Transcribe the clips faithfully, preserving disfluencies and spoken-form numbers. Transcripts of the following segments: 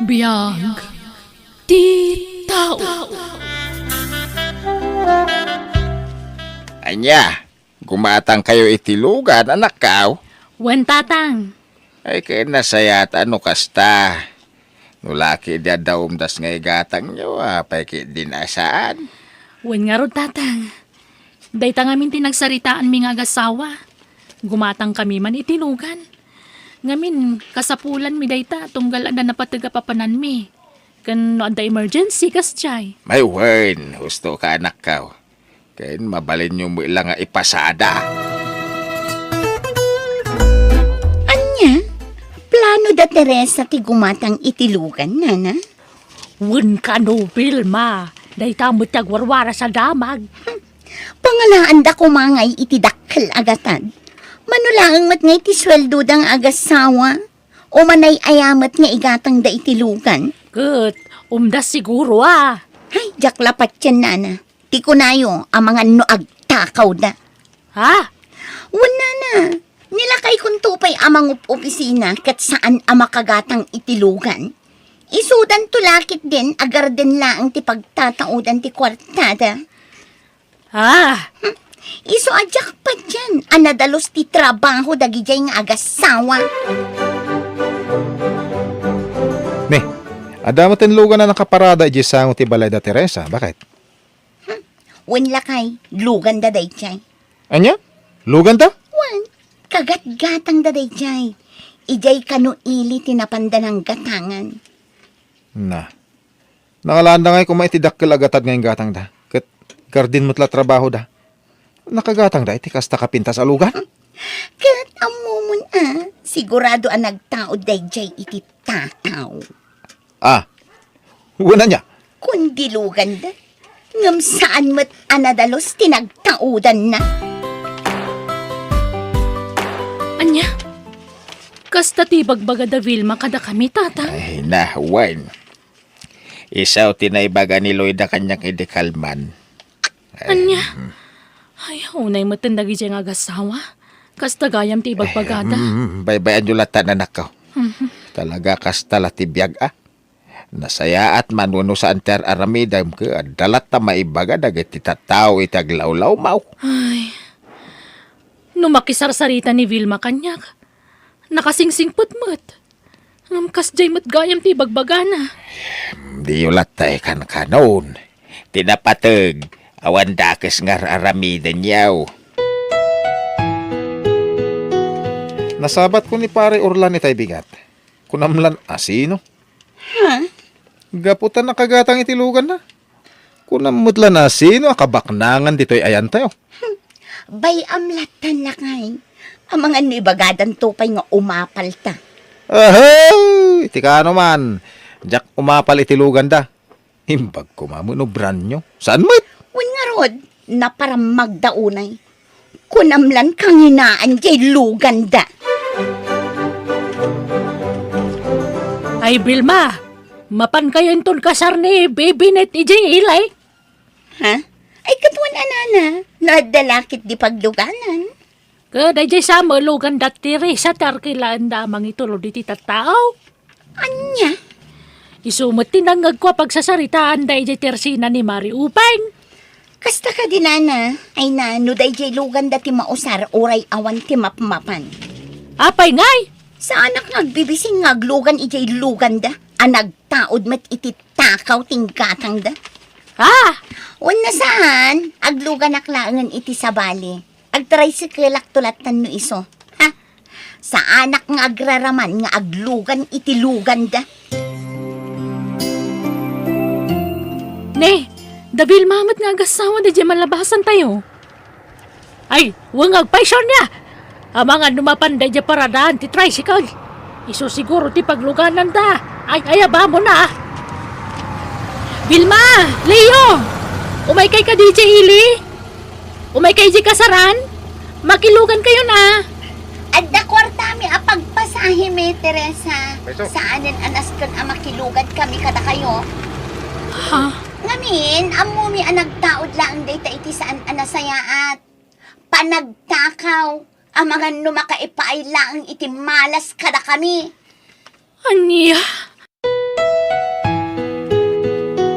Biag ti tao. Ania, gumatangkayo iti lugan, anakkaw? Wen, tatang. Ay, ket nasayaat no kasta. No la ketdi adda umdas nga igatangyo, apay ketdin a saan? Wen ngarud, tatang. Dayta ngamin ti nagsaritaanmi nga agassawa. Gumatangkami man iti lugan. Ngamin, kasapulanmi dayta tunggal adda napateg a papananmi. Ken no adda emergency, kasdiay. Ay wen, husto ka, anakkaw. Ken mabalinyo met la nga ipasada. Ania? Plano da Teresa ti gumatang iti lugan, nana? Wen kano, Vilma. Dayta met ti agwarwaras a damag. Pangalaanda koma ngay iti dakkel a gatad. Mano laeng met ngay ti sueldoda nga agassawa? Umanay aya met nga igatangda iti lugan? Ket, umdas siguro a. Ay, diak la patien, nana. Ti kunayo, amangan no agtakawda. Ha? Wen, nana. Ni lakaykonto pay a mangup-opisina ket saan a makagatang iti lugan. Isudanto la ketdin a garden laeng ti pagtataodan ti kuartada. Ah! Hmm. Isu a diak patien a nadalus ti trabaho dagidiay nga agassawa. Ne, adda met ti lugan a nakaparada idiay sango ti balay da Teresa. Baket? Hmm. Wen lakay, luganda daydiay. Ania? Luganda? Wen, kagatgatangda daydiay. Idiay kano ili ti napanda nanggatangan. Na. Nangalaanda ngay koma iti dakkel a gatad nga inggatangda, ket garden met la trabahoda. Nakagatangda iti kasta kapintas a lugan? Ket ammomon a, sigurado a nagtaud daydiay iti tataw. Ah, wen ania? Kundi luganda, ngem saan met a nadalus ti nagtaudanna. Ania? Kasta ti ibagbaga da Vilma kadakami, tatang? Ay, na, wen. Isu ti naibaga ni Loida kaniak idi kalman. Ania? Ay, unay metten dagidiay nga agassawa. Kasta gayam ti ibagbagada. Mm, baybay-anyo latta, anakko. Mhm. Talaga, kasta la ti biag, a. Nasayaat man wenno saan ti ar-aramidem, ket adda latta maibaga dagiti tattao iti aglawlawmaw. Ay. No makisarsarita ni Vilma kaniak, nakasingsingpet met. Ngem kasdiay met gayam ti ibagbagana. Diyo latta ikankanon. Ti napateg, awan dakes nga ar-aramidenyo. Nasabatko ni Pare Orlan itay bigat. Kunam lan asino? Ha? Gapu ta nakagatang iti luganna. Kunam met la, nasino a kabaknangan ditoy ayantayo? Bay-am lattan, lakay. Amangan no ibagadanto pay nga umapalta. Ahay! Iti kaano man, diak umapal iti luganda. Imbag koma met no branyo. Saan met? Wen ngarud, naparammagda unay. Kunam lan kanginaan diay luganda. Ay, Vilma, mapankayo inton kasar ni Bibinet idiay ili? Ha? Ay, ket wen a, nana, no adda la ketdi pagluganan. Ket daydiay sa met luganda Teresa ti arkilaenda a mangitulod iti tattao. Ania? Isu met ti nangngegko a pagsasaritaanda idiay tersina ni Mari Upeng. Kasta kadi, nana? Ay na, no daydiay luganda ti mausar, uray awan ti mapmapan. Apay ngay? Saanak nga agbibisin nga aglugan idiay luganda a nagtaud met iti takaw ti inggatangda. Ha? Wen a saan, agluganak laengen iti sabali. Agtricycle-akto lattan no isu. Ha? Saanak nga agraraman nga aglugan iti luganda. Ne, da Vilma met nga agassawa daydiay malabasantayo. Ay, wen nga agpaysianna. Amangan no mapan daydiay paradaan ti tricycle. Isu siguro ti paglugananda. Ay, ay, abamon a. Vilma! Leo! Umaykay kadi idiay ili? Umaykay idiay kasaran? Makilugankayon a. Adda kuartami a pagpasahemi, Teresa. Saanen a nasken a makilugan kami kadakayo. Ha? Ngamin, ammomi a nagtaud laeng dayta iti saan a nasayaat. Panagtakaw, amangan no makaipaay laeng iti malas kadakami. Ania?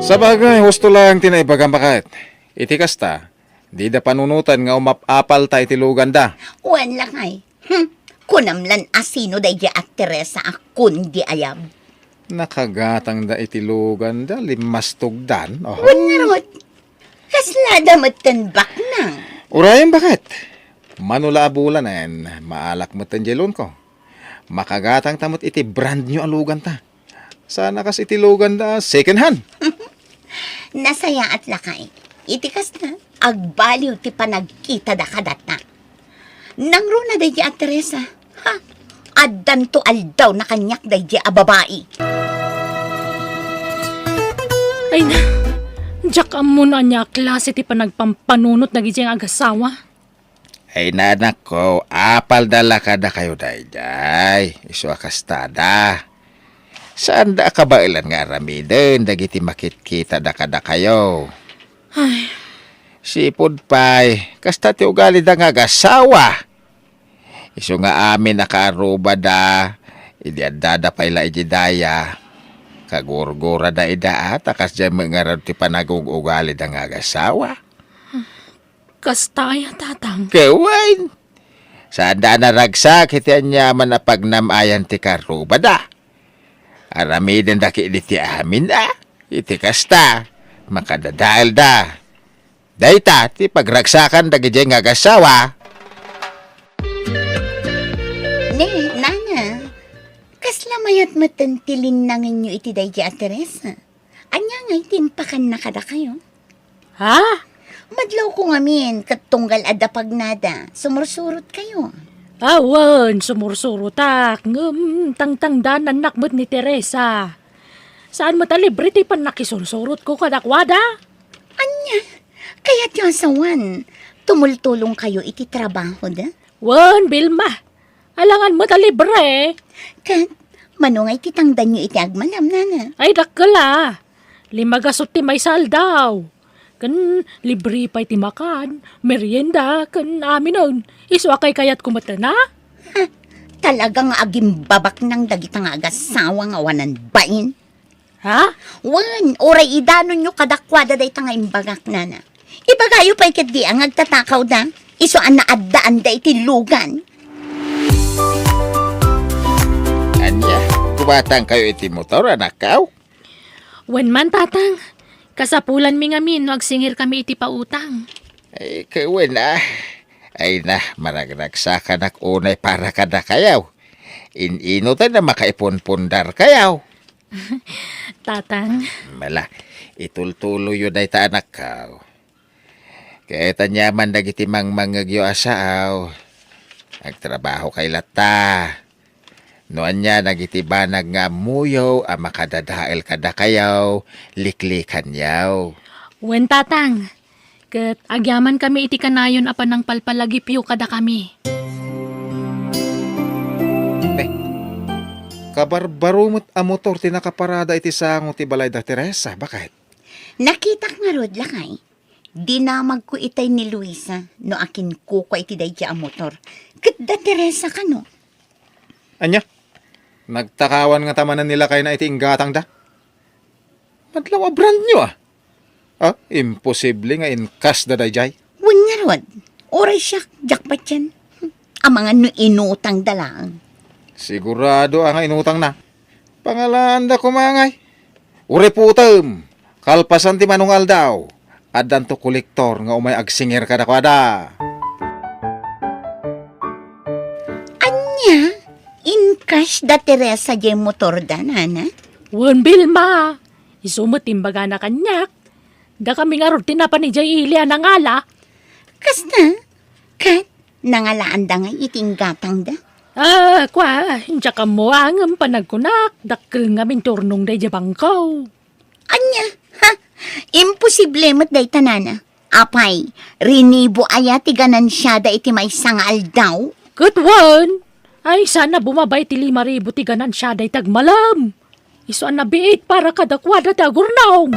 Sabagay, husto lang ti naibagam, baket. Iti kasta, dida panunoten nga umap-apalta iti luganda. Wen lakay. Hmm. Kunam lan a sino daydiay a Teresa a kundi ayab. Nakagatangda iti luganda, limmastogdan. Oh. Wen ngarud, kaslada metten baknang. Urayen, baket. Mano la a bulanen, maalak metten diay loanko. Makagatangta met iti brand new a luganta. Sana kas iti luganda, second hand. Nasayaat lakay. Iti kasta, agbaliw ti panagkitada kadatta. Nangruna daydiay a Teresa. Ha? Addanto aldawna kaniak daydiay a babai. Ay na, diak ammo no ania a klase ti panagpampanunot dagiti nga agasawa. Ay, nanakko, apalda la kadakayo daydiay. Isu a kastada. Saanda a kabaelan nga aramiden dagiti makitkitada kadakayo. Ay. Sipud pay, kasta ti ugalida nga agasawa. Isu nga amin a kaarrubada, idi addada pay la iti daya, kagurgurada ida a, ta kasdiay met ngarud ti panagug-ugalida nga agasawa. Kasta aya, Tatang? Ket wen, saanda a naragsak iti aniaman a pagnam-ayan ti kaarrubada. Aramidenda ketdi ti amin a. Iti kasta, makadadaelda. Dayta ti pagragsakan dagidiay nga agasawa. Ne, nana, kasla mayat metten ti linnangenyo iti daydiay a Teresa? Ania ngay ti impakanna kadakayo? Ha? Madlawko ngamin, ket tunggal adda pagnada, sumursurotkayo. Awan, sumursurotak, ngem tangtangdanannak met ni Teresa. Saan met a libre ti pannakisursurotko kadakuada? Ania? Kayatyo a sawen, tumultulongkayo iti trabahoda? Wen, Vilma. Alangan met a libre. Ket, mano ngay ti tangdanyo iti agmalem, nana? Ay, dakkel a. Lima gasut ti maysa aldaw. Ken libre pay ti makan, merienda, ken aminen. Isu a kaykayatko met, a? Ha? Talaga nga agimbabaknang dagita nga agasawa nga awanan bain. Ha? Wen, uray idanonyo kadakuada dayta nga imbagak, nana. Ibagayo pay ketdi a nga agtatakawda, isu a naaddaanda iti lugan. Ania, gumatangkayo iti motor, anakkaw? Wen man, Tatang. Kasapulanmi ngamin no agsingirkami iti pautang. Ay, ket wen a. Ay na, maragragsakanak unay para kadakayaw. In-ino tay na makaipunpundarkayaw? Tatang. Mala, itultuloyyo dayta, anakkaw. Ket aniaman dagiti mangmangngegyo a saaw, agtrabahokay latta. No ania dagiti banag nga ammoyo a makadadael kadakayaw, liklikanyaw. Wen, Tatang. Ket agyamankami iti kanayon a panangpalpalagipyo kadakami. Ne, kabarbaro met a motor ti nakaparada iti sango ti balay da Teresa, baket? Nakitak ngarud, lakay. Dinamagko itay ni Luisa no akinkukua iti daydiay a motor. Ket da Teresa kano? Ania? Nagtakawan ngata manen ni lakayna iti inggatangda? Madlaw a brand new, a. A, imposible nga inkasda daydiay. Wen ngarud, uray siak, diak patien. Amangan no inutangda laeng. Sigurado a nga inutangna. Pangalaanda koma ngay. Uray putem, kalpasan ti mano nga aldaw, addanto kolektor nga umay agsingir kadakuada. Ania? Inkas da Teresa diay motorda, nana? Wen, Vilma. Isu met ti imbagana kaniak. Dakami ngarud ti napan idiay ili a nangala. Kasta? Ket, nangalaanda ngay iti inggatangda? A, kua, diak ammo a ngem panagkunak, dakkel ngamin ti urnongda idiay bangko. Ania? Ha? Imposible met dayta, nana. Apay, rinibo aya ti ganansiada iti maysa nga aldaw? Ket wen, ay, saan a bumaba iti lima ribu ti ganansiada iti agmalem. Isu a nabiit para kadakuada ti agurnong.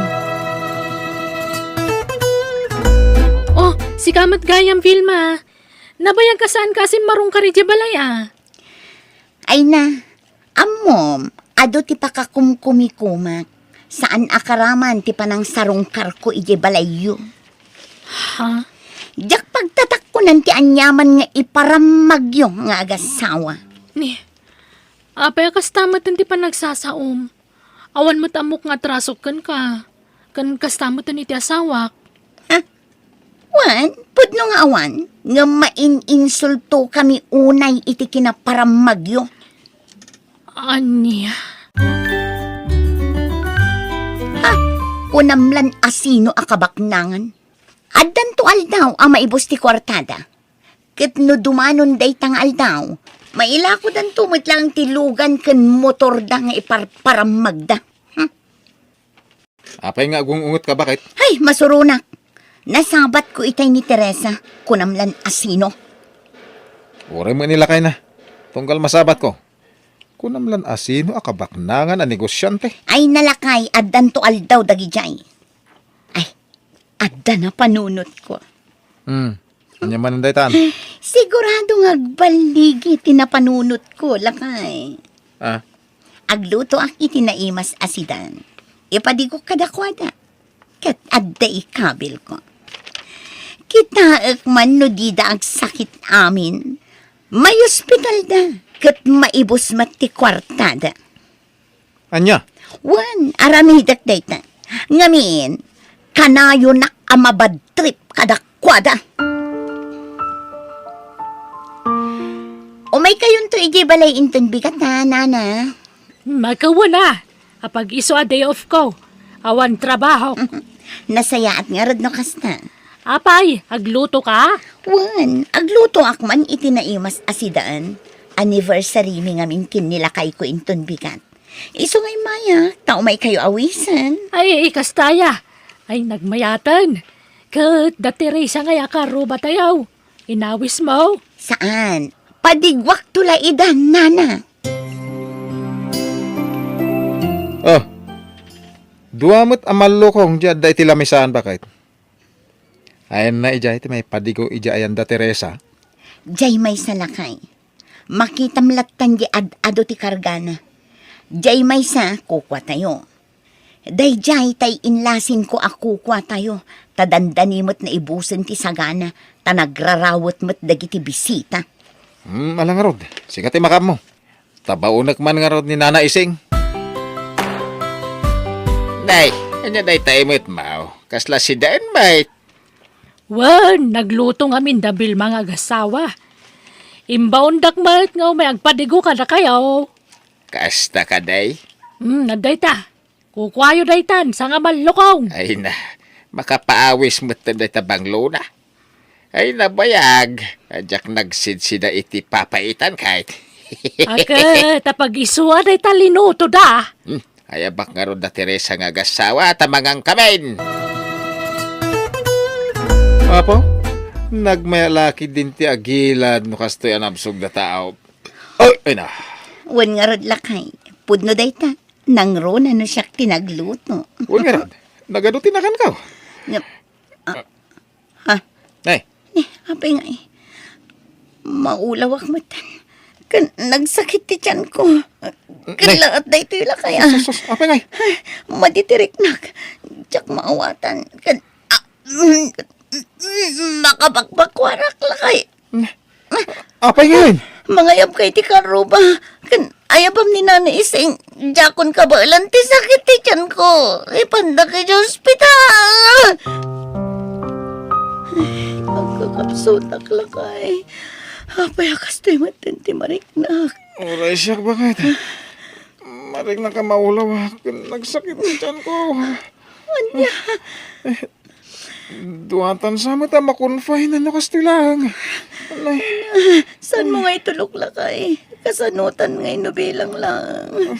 Oh, sika met gayam, Vilma. Nabayag ka saan ka a simmarong kari idiay balay, a? Ay na, ammom, adu ti pakakumkumikumak. Saan a karaman ti panangsarungkarko idiay balayyo. Ha? Diak pagtatakkonan ti aniaman nga iparammagyo nga agasawa. Ni, apay a kasta met ti panagsasaom? Awan met ammok nga atrasok kenka. Ken kasta met iti asawak. Ha? Wen, pudno nga awan, ngem maininsultokami unay iti kinaparammagyo. Ania? Ha? Kunam lan asino a kabaknangan? Addanto aldaw a maibus ti kuartada. Ket no dumanon dayta nga aldaw, mailakodanto met laeng ti lugan ken motorda nga iparparammagda. Hmm. Apay nga agung-ungetka, baket? Hay, masuronak! Nasabatko itay ni Teresa, kunam lan asino. Uray met ni lakayna, tunggal masabatko. Kunam lan asino a kabaknangan a negosiante. Ay, nalakay, addanto aldaw dagidiay. Ay, adda napanunotko. Hmm. Ania manen daytan? Sigurado nga agballigi ti napanunotko, lakay. Ah? Aglutoak iti naimas a sidan. Ipadigok kadakuada. Ket adda ikabilko. Kitaek man no dida agsakit amin. Maiospitalda, ket maibus met ti kuartada. Ania? Wen, aramidek dayta. Ngamin, kanayonak a mabadtrip kadakuada. Umaykayonto idiay balay inton bigat, ha, nana? Makawana. Apag-isu a day off ko. Awan trabaho. Nasayaat ngarud no kasta. Apay, aglutoka? Wen, aglutoak man iti naimas a sidan. Anniversary mi ngamin ken ni lakayko inton bigat. Isu nga immaya, ta umaykayo awisen. Ay, ikastaya. Ay, nagmayaten. Ket da Teresa ngay a karubatayo. Inawismo? Saan. Padigwakto la ida, nana. Oh. Dua met a mallukong diay adda iti lamisaan, baket. Ayanna idiay ti maipadigo idiay ayan da Teresa? Diay maysa, lakay. Makitam lattan diay ad-adu ti kargana. Diay maysa, kukuatayo. Daydiay tay inlasinko a kukuatayo, ta dandani met naibusen ti sagana, ta nagrarawet met dagiti bisita. Hmm, ala ngarud, sika ti makaammo. Tabaonek man ngarud ni Nana Ising. Nay, ania dayta met, maw? Kasla sidaen met? Wen, nagluto ngamin da Vilma nga agasawa. Imbaondak met nga umay agpadigo kadakayo. Kasta kadi? Hmm, adda ita. Kukuayo daytan, saan nga mallukong. Ay na, makapaawis met dayta banglona. Ay, nabayag, a diak nagsidsida iti papaitan, ket. Ket, apag-isu a dayta linutoda. Hmm, ayabak ngarud da Teresa nga agasawa, ta mangangkamin. Apo, nagmayalaki din ti agilad no kastoy a nabsog da tao. Ay, ay na. Wen ngarud, lakay, pudno dayta, nangruna no siak ti nagluto. Wen ngarud, nagadu ti nakankaw. Ngem, ah, Ha? Nay. Ni, apay ngay? Maulawak met. Ken nagsakit ti tianko. Ken Nay. Laat daytoy lakay, ah. Sus, sus, apay ngay? Ay, maditiriknak. Diak maawatan. Ken, ah, mm, makabakbakwarak lakay. Nay. Apay ngay? Mangayabka iti karruba. Ken ayabam ni Nana Ising, diakon kabaelan ti sakit ti tianko. Ipanda idiay ospital. Ay, agkakapsutak lakay. Apay a kastoy met ti mariknak? Uray siak, baket. Mariknak a maulawak ken nagsakit ti tianko. Ania? Duatan sa met a makonfine no kastoy laeng. Nay. Saanmo nga itulok lakay? Kasanotan nga inubilang laeng.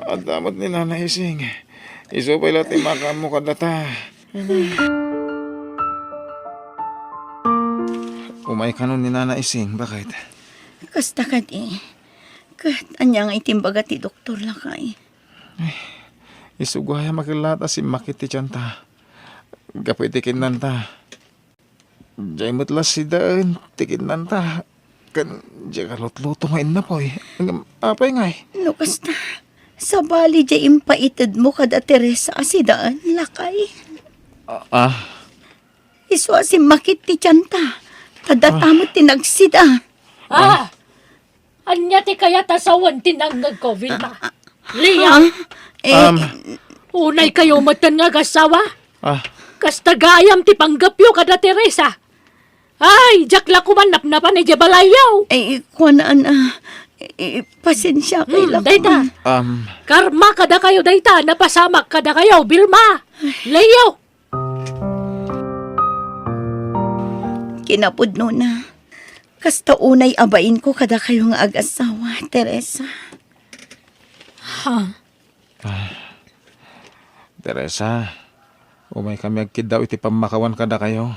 Adda met ni Nana Ising. Isu pay la ti makaammo kadata. Umay kano ni Nana Ising, baket? Kasta kadi. Ket ania nga itimbaga ti doktor lakay? Ay, isu gayam a kellaat a simmakit ti tianta. Gapu iti kinnanta. Diay met la sidaen ti kinnanta. Ken diay kalutluto nga innapoy. Ngem apay ngay? No kasta, Sabali diay impaitedmo kada Teresa a sidaen, lakay. Ah, ah. Isu a simmakit ti tianta, ta data met ti nagsida. Ah! Ania ti kayat a sawen ti nangngegko, Vilma? Leah? Ah, eh, Um, Unay kayo metten nga agassawa? Ah. Kasta gayam ti panggepyo kada Teresa. Ay, diak la koma napnapan idiay balayyo. Eh, kuan, ana, eh, pasensia kay Hmm, la dayta. Koma. Um. Karma kadakayo dayta, napasamak kadakayo, Vilma. Leo. Kinapudnona, kasta unay a bainko kadakayo nga agassawa, Teresa. Ha? Ah, Teresa, umay kami agkiddaw iti pammakawan kadakayo.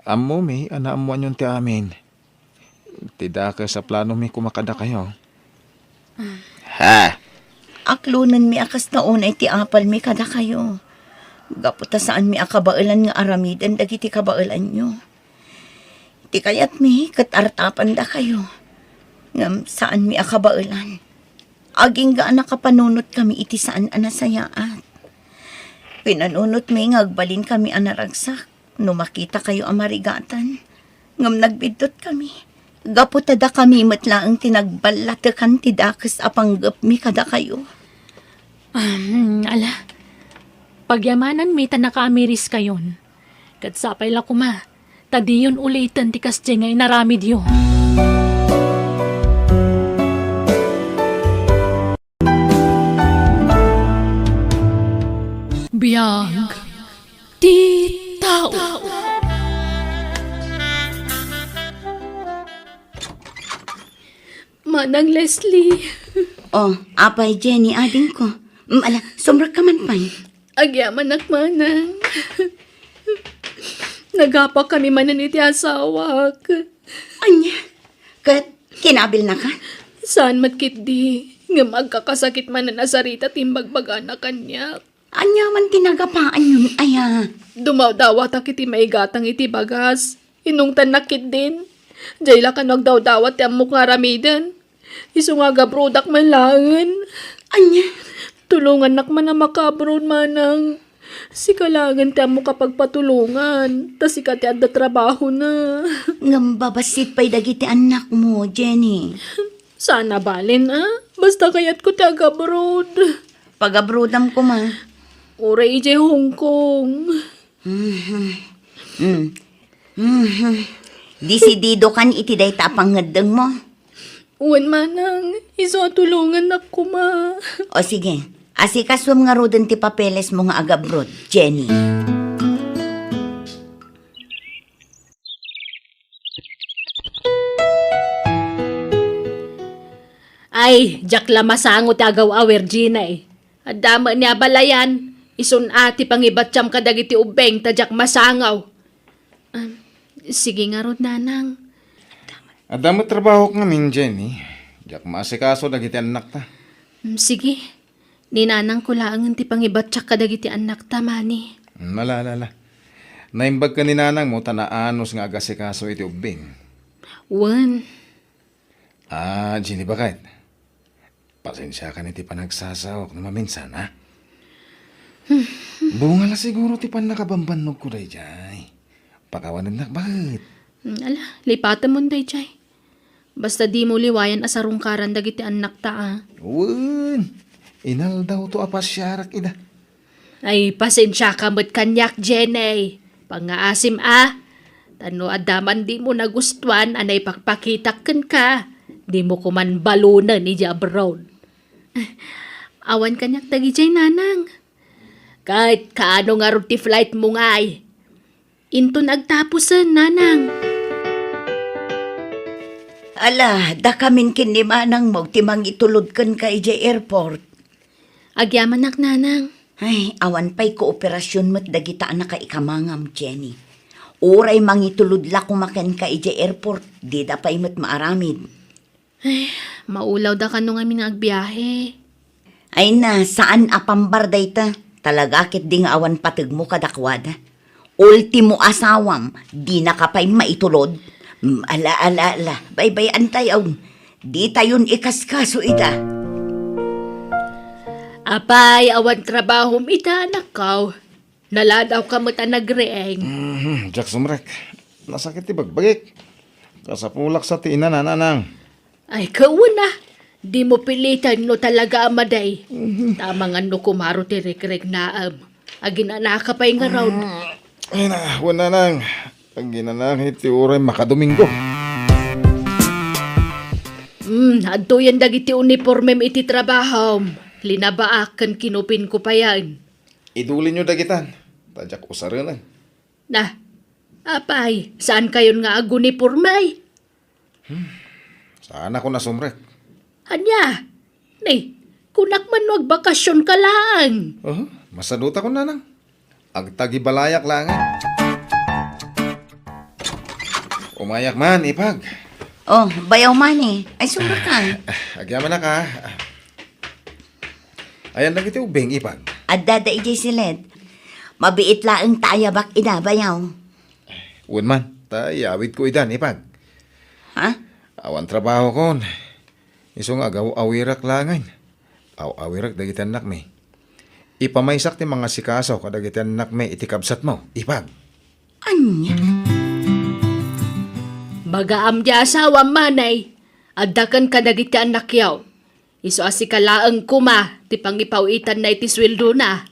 Ammomi a naammoanyon ti amin. Ti dakes a planomi koma kadakayo. Ha? Aklonenmi a kasta unay ti apalmi kadakayo. Gapu ta saanmi a kabaelan nga aramiden dagiti kabaelanyo. Ti kayatmi ket artapandakayo. Ngem saanmi a kabaelan. Agingga a nakapanunotkami iti saan a nasayaat. Pinanunotmi nga agbalinkami a naragsak no makitakayo a marigatan. Ngem nagbiddotkami. Gapu ta dakami met laeng ti nagballatekan ti dakes a panggepmi kadakayo. Um, ala, pagyamananmi ta nakaamiriskayon. Ket sapay la koma, ta diyon uliten ti kasdiay nga inaramidyo. Biag ti tao. Manang Leslie. Oh, apay, Jenny, adingko. Mm, ala, sumrekka man pay. Agyamanak, manang. Nagapakami manen iti asawak. Ania? Ket kinabilnaka? Saan met ketdi, ngem agkakasakit manen a sarita ti imbagbagana kaniak. Ania man ti nagapaanyon aya? Dumawdawatak iti maigatang iti bagas. Inungtannak ketdin. Diay la kano agdawdawat ti ammok nga aramiden. Isu nga agabrodak met laengen. Ania? Tulongannak man a makaabroad, manang. Sika laengen ti ammok a pagpatulongan, ta sika ti adda trabahona. Ngem babassit pay dagiti annakmo, Jenny. Saan a balen, a? Basta kayatko ti agabroad. Pagabroadam koma. Uray idiay Hong Kong. Mhm. Mm. Mhm. Disididokan iti dayta a pangngeddengmo? Wen, manang, isu a tulongannak koma. O sige, asikasuem ngaruden ti papelesmo nga agabroad, Jenny. Ay, diak la masango ti agaw-awer, Jenny. Adda met ni abalayan, isun a ti pangibattiam kadagiti ubbing ta diak masango. Um, sige ngarud, nanang. Adda met trabahok ngamin, Jenny. Diak maasikaso dagiti annakta. Um, sige. Ni nanangko laengen ti pangibattiak kadagiti annakta, mani. Um, ala, ala, ala. Naimbag ken ni nanangmo ta naanus nga agasikaso iti ubbing. Wen. Ah, Jenny, baket. Pasensiakan iti panagsasaok no maminsan, ha? Bunga la siguro ti pannakabambannogko daydiay. Pakawanennak baket. Hmm, ala, lipatemon daydiay. Basta dimo liwayan a sarungkaran dagiti annakta, a. Wen, inaldawto a pasiarak ida. Ay, pasensiaka met kaniak, Jenny. Pangngaasim, a. Ta no adda man dimo nagustuan a naipakpakitak kenka, dimo koman balonen idiay abroad. Awan kaniak dagidiay, nanang. Ket kaano ngarud ti flight mo ngay? Inton agtapusen, nanang. Ala, dakamin ken ni manangmo ti mangitulod kenka idiay airport. Agyamanak, nanang. Ay, awan pay kooperasyon met dagita a nakaikamangam, Jenny. Uray mangitulod la koma kenka idiay airport, dida pay met maaramid. Ay, maulawda kano ngamin nga agbiahe. Ay na, saan a pambar dayta. Talaga ketdi nga awan pategmo kadakuada. Ultimo asawam, dinaka pay maitulod. Mm, ala, ala, ala. Baybay-antayon. Ditayon ikaskaso ita. Apay, awan trabahom ita, anakko? Naladawka met a nagriing. Mhm, diak sumrek. Nasakit ti bagbagik. Kasapulak sa ti inana, nanang. Ay, kauna. Dimo piliten no talaga a madi. Mhm. Ta amangan no kumaro ti rikriknaem. Aginanaka pay ngarud. Mm, ay na, wen, nanang. Aginanaka iti uray makadomingo. Mm, adtoyen dagiti unipormem iti trabahom. Linabaak ken kinupinko payen. Idulinyo dagitan. Ta diak usarenen. Na, apay, saankayon nga aguniporme? Hmm. Saanakon a sumrek. Ania? Ni, kunak man no agbakasionka laeng. Aha, masadutakon, nanang. Agtagibalayak laeng. Umayak man, ipag. Oh, bayaw man eh. Ay, sumrek ka. Ah, agyamanak, ah. Ayan dagiti ubbing, ipag. Adda da idiay siled. Mabiit laeng ta ayabak ida, bayaw. Wen man, ta iyawidko idan, ipag. Ha? Awan trabahokon. Isu nga agaw-awirak laengen. Aw-awirek dagiti annakmi. Ipamaysak ti mangasikaso kadagiti annakmi iti kabsatmo, ipag. Ania? Bagaam ti asawam, manay. Adda ken kadagiti annakyo. Isu a sika laeng koma ti pangipaw-itanna iti sueldona.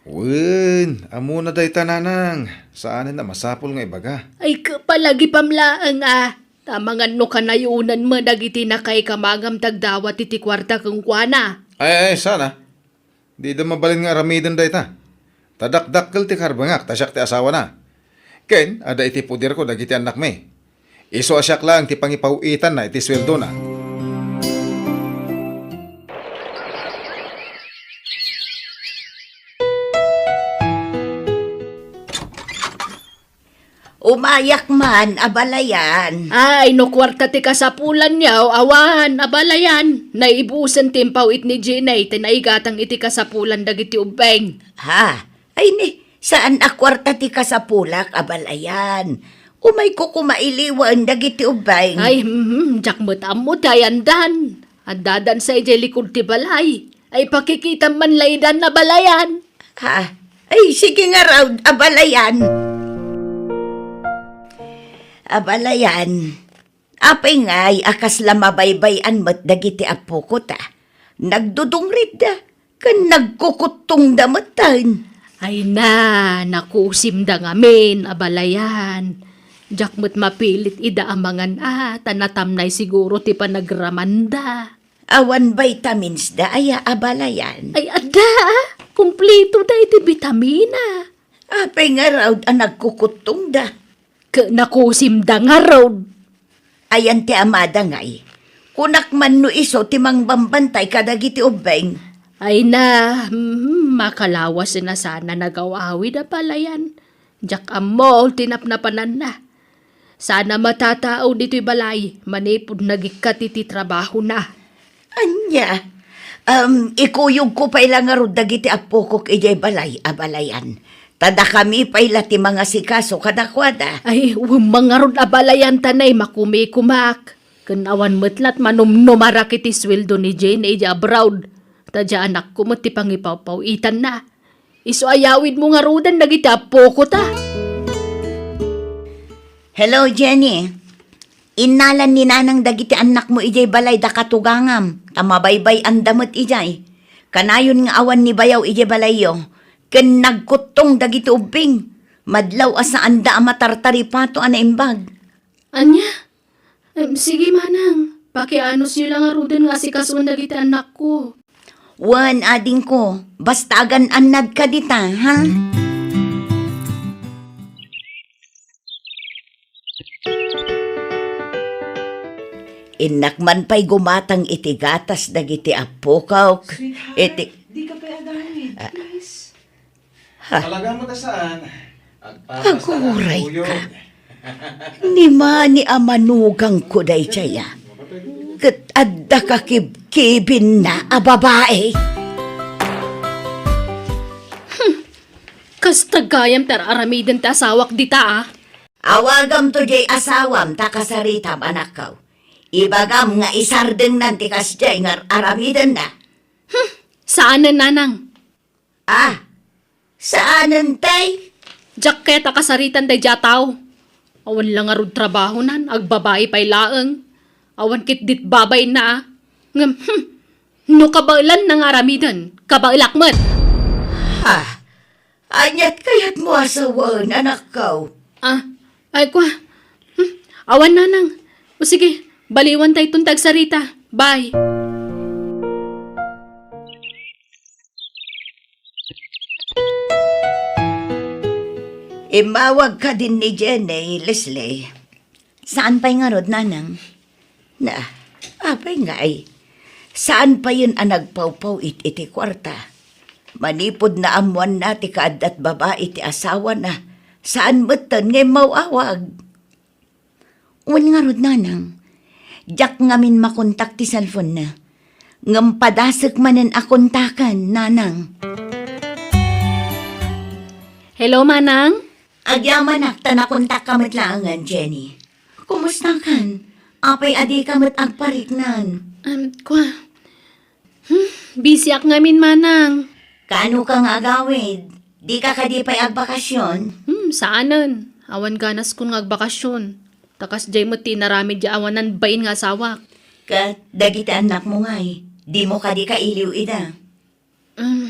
Wen, ammona dayta, nanang. Saanen a masapul nga ibaga. Ay, kapalagipam laeng a. Ta amangan no kanayonan met dagiti nakaikamagam ti agdawat iti kuarta kenkuana. Ay, ay, saan a. Dida mabalin nga aramiden dayta. Ta dakdakkel ti karbengak ta siak ti asawana. Ken adda iti poderko dagiti annakmi. Isu a siak laeng ti pangipaw-itanna iti sueldona. Umayak man, abalayan. Ay, no kuarta ti kasapulanyo, awan, abalayan. Naibusen ti impaw-it ni Jenny, ti naigatang iti kasapulan dagiti ubbing. Ha? Ay ni, saan a kuarta ti kasapulak, abalayan. Umayko koma iliwen dagiti ubbing. Ay, mhm, diak met ammo ti ayandan. Addadan sa idiay likud ti balay. Ay, pakikitam man laydan, abalayan. Ha? Ay, sige ngarud, abalayan. Abalayan, apay ngay a kasla mabaybay-an met dagiti appoko ta? Nagdudungritda, ken nagkukuttongda metten. Ay na, nakusimda ngamin, abalayan. Diak met mapilit ida a mangan a, ta natamnay siguro ti panagramanda. Awan vitamins da aya, abalayan? Ay, adda, a. Kumplito da iti bitamina. Apay ngarud a nagkukuttongda? Ket nakusimda ngarud. Ayan ti amada ngay. Kunak man no isu ti mangbambantay kadagiti ubbing. Ay na, hmm, makalawasen a sana nagaw-awid, abalayan. Diak ammo ti napnapananna. Sana matatao ditoy balay manipud nagikkat iti trabahona. Ania? Em, ikuyogko pay la ngarud dagiti appokok idiay balay, abalayan. Ta dakami pay la ti mangasikaso kadakuada. Ay, wen man ngarud, abalayan, ta nay makumikumak. Ken awan met lat manumnumarak iti sueldo ni Jane idiay abroad. Ta diay anakko met ti pangipawpaw-itanna. Isu a yawidmo ngaruden dagiti appoko ta. Hello, Jenny. Innalan ni Nanang dagiti annakmo idiay balay da katugangam, ta mabaybay-anda met idiay. Kanayon nga awan ni bayaw idiay balayyo, ken nagkuttong dagiti ubbing. Madlaw a saanda a matartaripato a naimbag. Ania? Em, sige, manang. Pakianusyo la ngaruden nga asikasuen dagiti annakko. Wen, adingko, basta agan-annadka dita, ha? Innak man pay gumatang iti gatas dagiti appokok. Sweetheart, iti di ka pay agamit, ah, please. Ha? Talaga mo ta saan? Agpapasalamat. Aguray ka. Ni mani a manugangko daydiay a. Ket adda kakibkibinna a babai. Hmm. Kasta gayam ti ar-aramiden ti asawak dita, a. Awagamto diay asawam ta kasaritam, anakko. Ibagam nga isardengnan ti kasdiay nga ar-aramidenna. Hmm, Saanen, nanang. Ah, saanen, tay? Diak ket a kasaritan daydiay a tao. Awan la ngarud trabahonan, agbabai pay laeng. Awan ket dit babainna a. Ngem, hmm, no kabaelanna nga aramiden, kabaelak met. Ha? Aniat kayatmo a sawen, anakko? Ah, ay, kua. Hmm, awan, nanang. O sige, baliwan tayton ti agsarita. Bye. Immawag kadin ni Jenny, Leslie. Saan pay ngarud, nanang? Na, apay ngay? Saan payen a nagpawpaw-it iti kuarta? Manipud naammoanna ti kaaddat babai ti asawana, saan metten nga immaw-awag. Wen ngarud, nanang. Diak ngamin makontak ti cellphone-na. Ngem padasek manen a kontaken, nanang. Hello, manang? Agyamanak ta nakontakka met laengen, Jenny. Kumustakan? Apay a dika met agpariknan? Um, kua. Hmm, busyak ngamin, manang. Kaano ka nga agawid? Dika kadi pay agbakasyon? Hmm, saanen. Awan ganaskon nga agbakasyon. Ta kasdiay met ti inaramid diay awanan bain nga asawak. Ket dagiti annakmo ngay, dimo kadi kailiw ida? Hmm,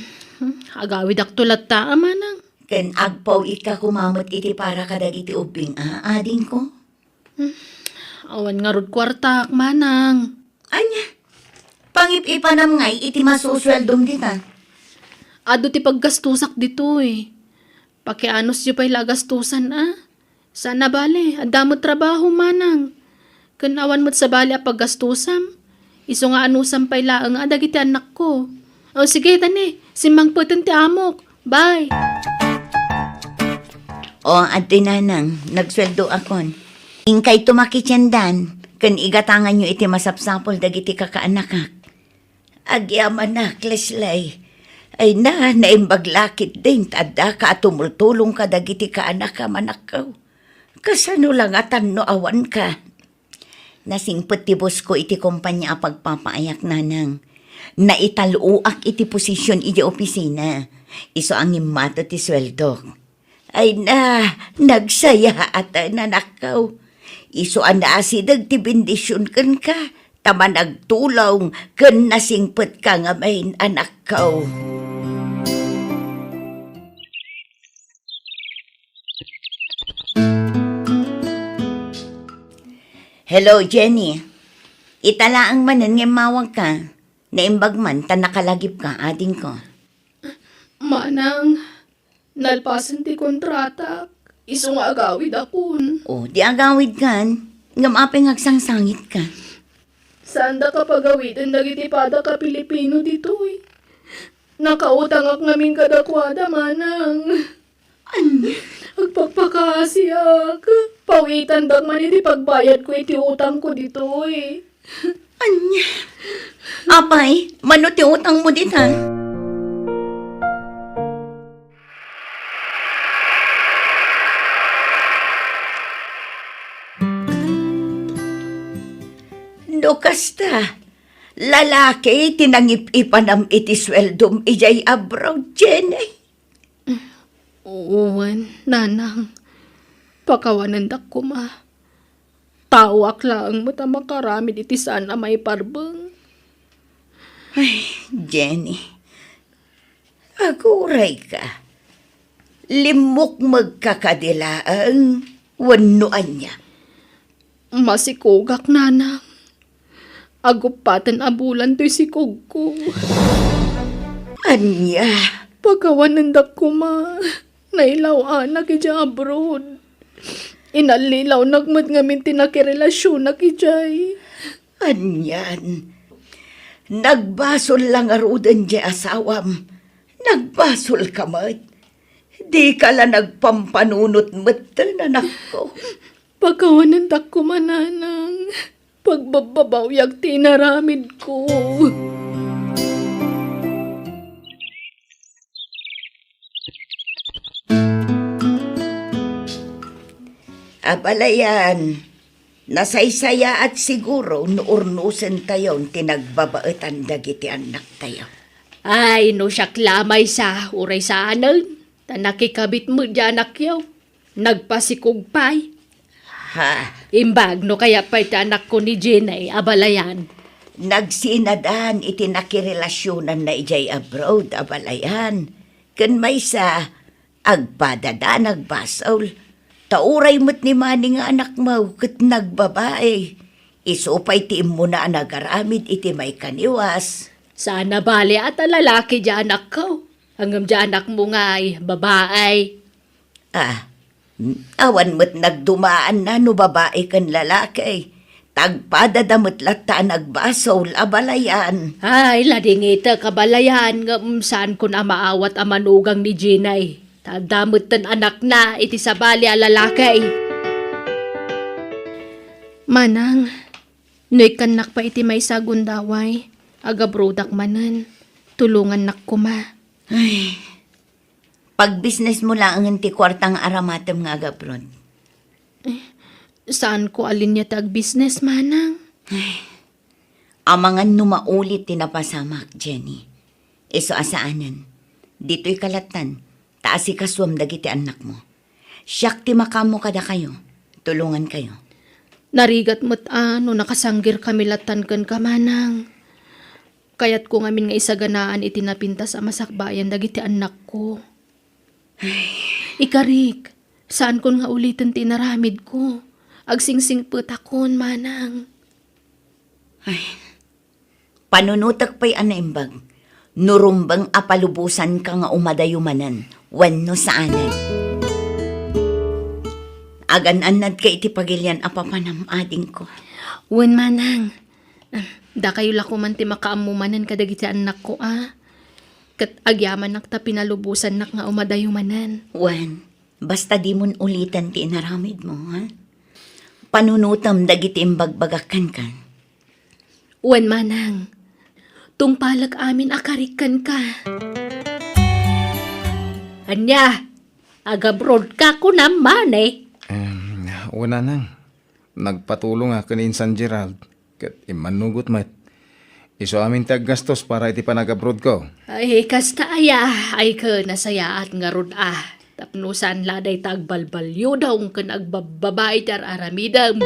agawidakto latta, manang. Ken agpaw-itka koma met iti para kadagiti ubbing a, adingko? Hmm, awan ngarud kuartak, manang. Ania? Pangip-ipanam ngay iti masusueldom dita? Adu ti paggastusak ditoy. Pakianusyo pay la a gastusan, a? Saan a bale, adda met trabaho, manang. Ken awan met sabali a paggastusam. Isu nga anusam pay laeng a dagiti annakko. O sige, tani, simmangpeten ti amok. Bye. O, adtoy, nanang, nagsueldoakon. Inkayto makitiendan, ken igatanganyo iti masapsapul dagiti kakaanakak. Agyamanak, Leslie. Ay na, naimbag la ketdin ta addaka a tumultulong kadagiti kaanakam, anakko. Kasano la ngatan no awanka? Nasingpet ti boss-ko iti kompania a pagpapaayak, nanang. Naital-oak iti posision idiay opisina. Isu a ngimmato ti sueldok. Ay na, nagsayaat, anakko. Isu a naasideg ti bendision kenka, ta managtulong ken nasingpetka ngamin, anakko. Hello, Jenny. Ita laeng manen nga immawagka. Naimbag man ta nakalagipka, adingko. Manang, nalpasen ti kontratak. Isu nga agawidakon. O, di agawidkan. Ngem apay nga agsangsangitka? Saanda kapagawiden dagiti padak a Pilipino ditoy. Nakautangak ngamin kadakuada, manang. Ania? Agpakpakaasiak. Pawitandak man iti pagbayadko iti utangko ditoy. Ania? Apay, mano ti utangmo dita? No kasta, lalaki ti nangip-ipanam iti sueldom idiay abroad, Jenny? Wen, nanang. Pakawanendak koma. Taoak laeng met a makaramid iti saan a maiparbeng. Ay, Jenny, agurayka. Limmukmegka kadi laeng wenno ania? Masikogak, nanang. Aguppaten a bulan toy sikogko. Ania? Pakawanendak koma. Nailaw-anak idiay abroad. Inallilawnak met ngamin ti nakirelasionak idiay. Anian? Nagbasol la ngaruden diay asawam. Nagbasolka met. Dika la nagpampanunot metten, anakko. Pakawanendak koma, nanang. Pagbabbabawiak ti inaramidko. Abalayan, nasaysayaat siguro no urnosentayon ti nagbabaetan dagiti annaktayo. Ay, no siak la maysa, uray saanen, ta nakikabit met diay anakyo. Nagpasikog pay. Ha? Imbag no kayat pay ti anakko ni Jenny a balayan. Nagsinadan iti nakirelasionanna idiay abroad a balayan. Ken maysa, agpadada a nagbasol. Ta uray met ni Manny nga anakmo ket nagbabai. Isu pay ti immuna a nagaramid iti maikaniwas. Saan a bale a ta lalaki diay anakko. Ngem diay anakmo ngay, babai. Ah, awan met nagdumaanna no babai ken lalaki. Tagpadada met latta a nagbasol a balayan. Ay, ladingitek a balayan, ngem saankon a maawat a manugang ni Jenny. Ta adda metten anakna iti sabali a lalaki. Manang, no ikkannak pay iti maysa a gundaway, agabrodak manen, tulongannak koma. Ay, pagbisnesmo laengen ti kuarta nga aramatem nga agabroad. Eh, saanko a linia ti agbisnes, Manang. Ay, amangan no maulit ti napasamak, Jenny. Isu a saanen. Ditoy ka lattan, ta asikasuem dagiti annakmo. Siak ti makaammo kadakayo. Tulongankayo. Narigat met a no nakasanggirkami lattan kenka, Manang. Kayatko ngamin nga isaganaan iti napintas a masakbayan dagiti annakko. Ikarik, saankon nga uliten ti inaramidko. Agsingsingpetakon, Manang. Ay, panunotek pay a naimbag no rumbeng a palubosanka nga umadayo manen wenno saanen. Agan-annadka iti pagilian a papanam, adingko. Wen, Manang. Ah, dakayo la koman ti makaammo manen kadagiti annakko a. Ket agyamanak ta pinalubosannak nga umadayo manen. Wen, basta dimon uliten ti inaramidmo, ha? Panunotem dagiti imbagbagak kenka. Wen, Manang. Tungpalek amin a karik kenka. Ania, agabroadka kunam, Manny? Em, wen, Nanang. Nagpatulong a ken ni Insan Gerald, ket immannugot met. Isu amin ti aggastos para iti panagabroadko. Ay, kasta aya, ay ken nasayaat ngarud a. Tapno saan la dayta agbalbaliudong ken agbabbabai ti ar-aramidem.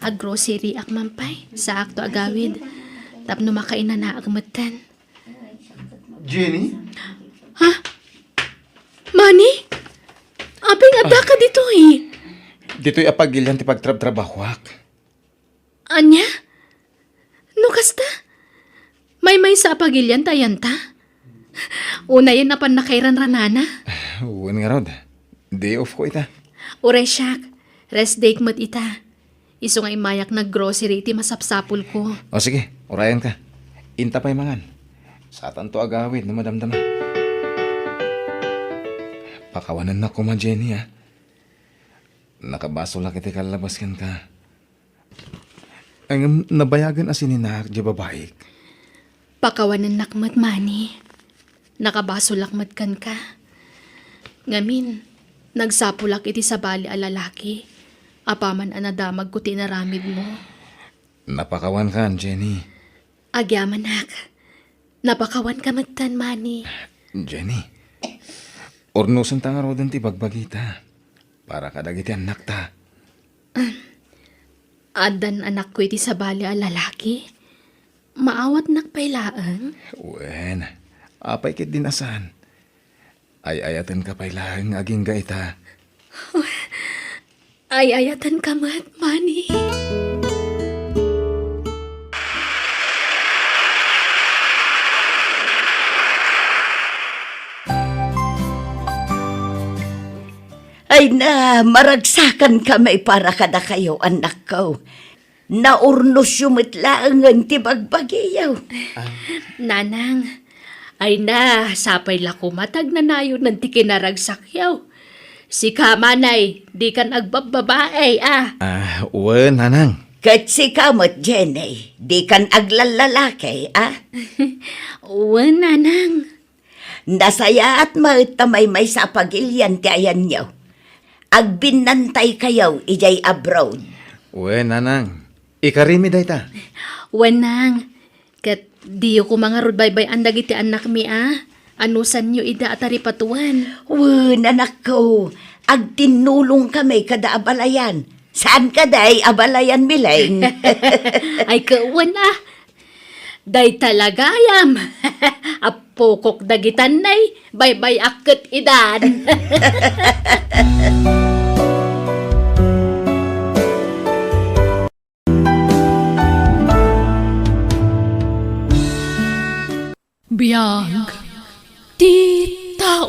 Aggrocery ak man pay, saakto agawid. Tapno makainanaak metten. Jenny? Ha? Manny? Apay nga addaka ditoy? Ditoy a pagilian ti pagtrabtrabahoak. Ania? No kasta? Maymaysa a pagilian ta ayanta? Unayen a pannakairanranana? Wen ngarud. Day off ko ita. Uray siak, rest day met ita. Isu nga immayak naggrocery iti masapsapulko. O sige, urayanka. Inta pay mangan. Satanto agawid no madamdama. Pakawanennak koma, Jenny, a. Nakabasolak iti kallabas kenka. Ngem nabayagen a sininaak diay babaik. Pakawanennak met, Manny. Nakabasolak met kenka. Ngamin, nagsapulak iti sabali a lalaki, apaman a nadamagko ti inaramidmo. Napakawankan, Jenny. Agyamanak. Napakawanka metten, Manny. Jenny, urnosenta ngaruden ti bagbagita para kadagiti annakta. Addan anakko iti sabali a lalaki? Maawatnak pay laeng? Wen, apay ketdin a saan? Ay-ayatenka pay laeng nga agingga ita. Ay-ayatenka met, Manny. Ay na, maragsakan kami para kadakayo, annakko. Naurnosyo met laengen ti bagbagiyo. Ah. Nanang, ay na, sapay la koma ta agnanayonen ti kinaragsakyo. Sika, Manny, dikan agbabbabai, a. Ah, wen, Nanang. Ket sika met, Jenny, dikan aglallalaki, a. Wen, Nanang. Nasayaat met ta maymaysa a pagilian ti ayanyo. Agbinnantaykayo idiay abroad. Wen, nanang. Ikarimi dayta. Wen, nang. Ket diyo koma ngarud baybay-an dagiti annakmi a. Anusanyo ida a taripatoen. Wen, anakko. Agtinnulongkami kada abalayan. Saan kadi abalayan, Mileng? Ay, ket wen a. Dayta la gayam. Appokok dagitan nay, baybay-ak ket idan. Biag ti tao.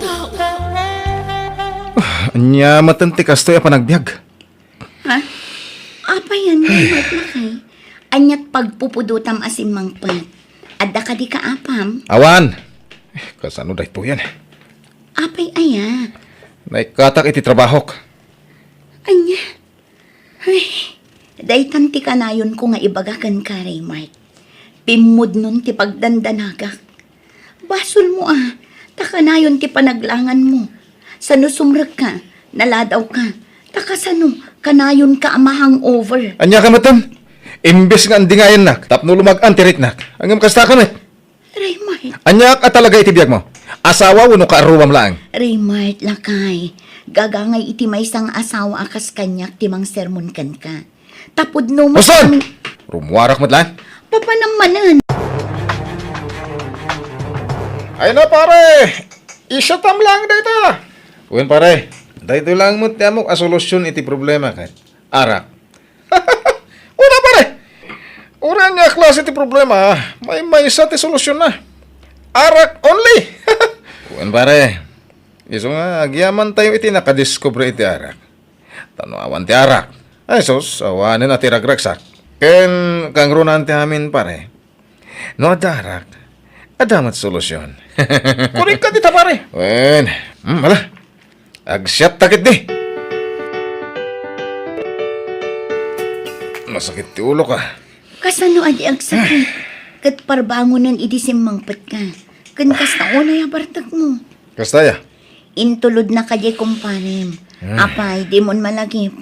Ah, ania met ti kastoy a panagbiag? Ha? Apay, ania met lakay? Aniat pagpupudotam a simmangpet? Adda kadi kaapam? Awan. Eh, kasano daytoyen? Apay aya? Naikkatak iti trabahok. Ania? Ay, daytan ti kanayonko nga ibaga kenka, Raymart. Pimmudnon ti pagdandanagak. Basolmo a, ta kanayon ti panaglanganmo. Sano sumrekka, naladawka, ta kasano, kanayonka a ma-hangover. Ania ka metten? Imbes nga andingayannak tapno lumag-an ti riknak, ngem kasta ka met. Raymart. Aniak a talaga iti biagmo? Asawa wenno kaaruam laeng? Raymart, lakay. Gagangay iti maysa nga asawa a kas kaniak ti mangsermon kenka. Ta pudno met Boston! Amin. Rumuarak met laeng. Papanam manen. Ay na, pare! Isatam laeng dayta! Wen, pare. Daytoy laeng met ti ammok a solusyon iti problema ket arak. Una, pare! Uray ania a klase ti problema, maymaysa ti solusyonna. Arak only! Wen, pare. Isu nga, agyamantayo iti nakadiskubre iti arak. Ta no awan ti arak, ay sus, awanen a ti ragragsak. Ken kangrunaan ti amin, pare. No adda arak, adda met solusyon. Korek ka dita, pare. Wen, hmm, ala. Agsiatta ketdi. Nasakit ti ulok, ah. Kasano a di agsakit? Ket parbangonen idi simmangpetka. Ken kasta unay a bartekmo. Kasta aya? Intulodna kadi kumparem. Hmm. Apay, dimon malagip.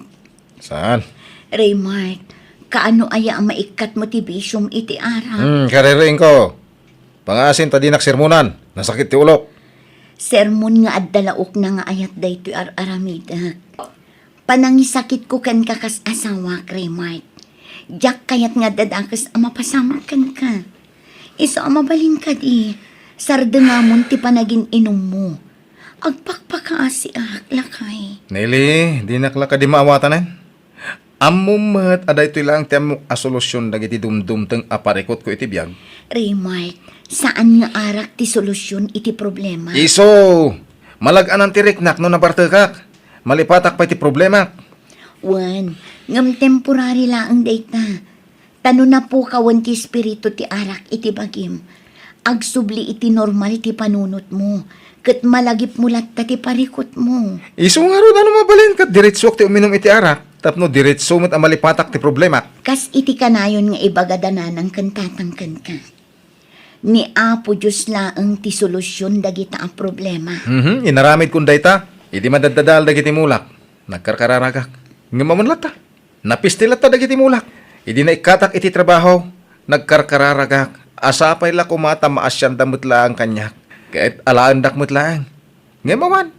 Saan? Raymart, kaano aya a maikkatmo ti bisiom iti arak? Hmm, kaririingko. Pangaasim ta dinak sermonan. Nasakit ti ulok. Sermon nga adda la ukna nga ayat daytoy ar-aramidek. Panangisakitko kenka kas asawak, Raymart. Diak kayat nga adda dakes a mapasamak kenka. Isu a mabalin kadi, sardengamon ti panagin-inummo. Agpakpakaasiak, lakay. Nelly, dinak la kadi maawatanen. Ammom met a daytoy laeng ti ammok a solusyon dagiti dumdumteng a parikutko iti biag. Raymart, saan nga arak ti solusyon iti problema. Isu! Malag-anan ti riknak no nabartekak. Malipatak pay ti problemak. Wen, ngem temporary laeng dayta. Ta no napukawen ti espiritu ti arak iti bagim, agsubli iti normal ti panunotmo, ket malagipmo latta ti parikutmo. Isu ngarud a no mabalin ket diretsuak ti uminum iti arak, tapno diretsu met a malipatak ti problemak. Kas iti kanayon nga ibagada nanang ken tatang kenka. Ni Apo Dios laeng ti solusyon dagita a problema. Mhm, inaramidkon dayta, idi madaddadael dagiti mulak, nagkarkararagak. Ngem awan latta. Napisti latta dagiti mulak. Idi naikkatak iti trabaho, nagkarkararagak. Sapay la koma ta maasianda met laeng kaniak. Ket alaendak met laeng. Ngem awan.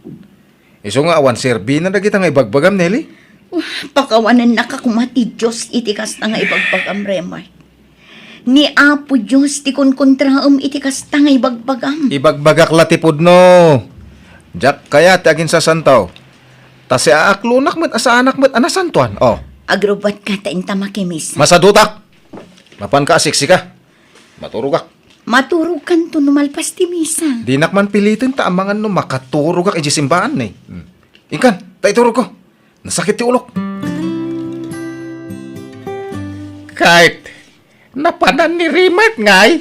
Isu nga awan serbina dagita nga ibagbagam, Nelly. Pakawanennaka koma ti Dios iti kasta nga ibagbagam, Raymart. Ni Apo Dios ti kunkontraem iti kasta nga ibagbagam. Ibagbagak la ti pudno. Diak kayat ti aginsasanto. Ta siaaklonak met a saanak met a nasantoan. Oh. Agrubbuatka ta inta makimisa. Masadutak! Mapanka a siksika. Maturogak. Maturogkanto no malpas ti misa. Dinak man piliten ta amangan no makaturogak idiay simbaan, eh. Hmm. Inkan, ta iturogko. Nasakit ti ulok. Kayat, napanan ni Raymart ngay?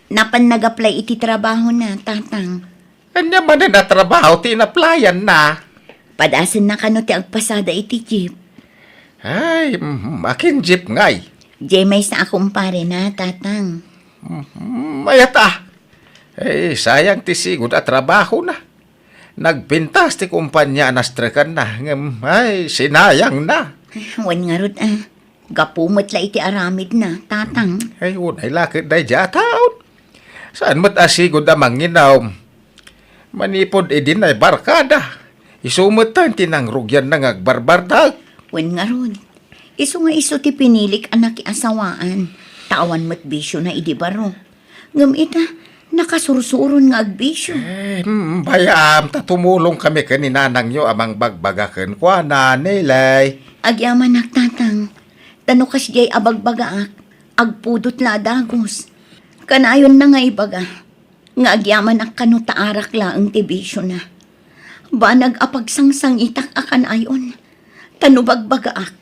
Napan nag-apply iti trabahona, tatang. Ania manen a trabaho ti in-applyan-na? Padasenna kano ti agpasada iti jeep. Ay, mhm, akin jeep ngay? Diay maysa a kumparena, tatang. Mhm, mayat a. Ay, sayang ti sigud a trabahona. Nagpintas ti kumpanya a nastrekanna, ngem, ay, sinayangna. Wen ngarud, ah. Gapu met la iti aramidna, Tatang. Ay, unay la ket daydiay a taon. Saan met a sigud a manginom? Manipud idi naibarkada, isu met ti nangrugianna nga agbarbardak. Wen ngarud, isu nga isu ti pinilik a nakiasawaan, ta awan met bisiona idi baro. Ngem ita, nakasursuron nga agbisio. Eh, mm, bayam, ta tumulongkami ken ni nanangyo a mangbagbaga kenkuana, Nelay. Agyamanak, Tatang. Ta no kasdiay a bagbagaak, agpudot la a dagus. Kanayonna nga ibaga, nga agyamanak kano ta arak laeng ti bisiona. Banag a pagsangsangitak a kanayon. Ta no bagbagaak,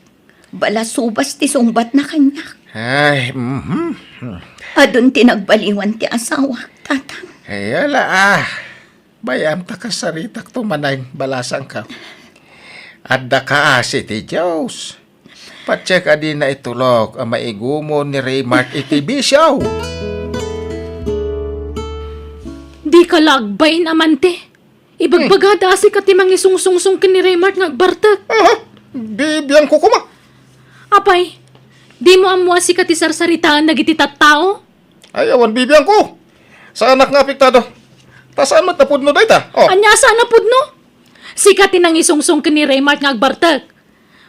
balasubas ti sungbatna kaniak. Ay, mhm. Adun ti nagbaliwan ti asawak, Tatang. Ay, ala, ah. Bayam ta kasaritakto manen, balasangka. Adda kaasi ti Dios. Patiek a dina itulok a maigumon ni Raymark iti bisio. Dika la agbain, amante. Ibagbagada a sika ti mangisungsungsong ken ni Raymark nga agbartek. Aha, bibiangko koma. Apay, dimo ammo a sika ti sarsaritaan dagiti tattao? Ay, awan bibiangko. Saanak nga apektado. Ta saan met a pudno dayta? Oh. Ania a saan a pudno? Sika ti nangisungsong ken ni Raymark nga agbartek.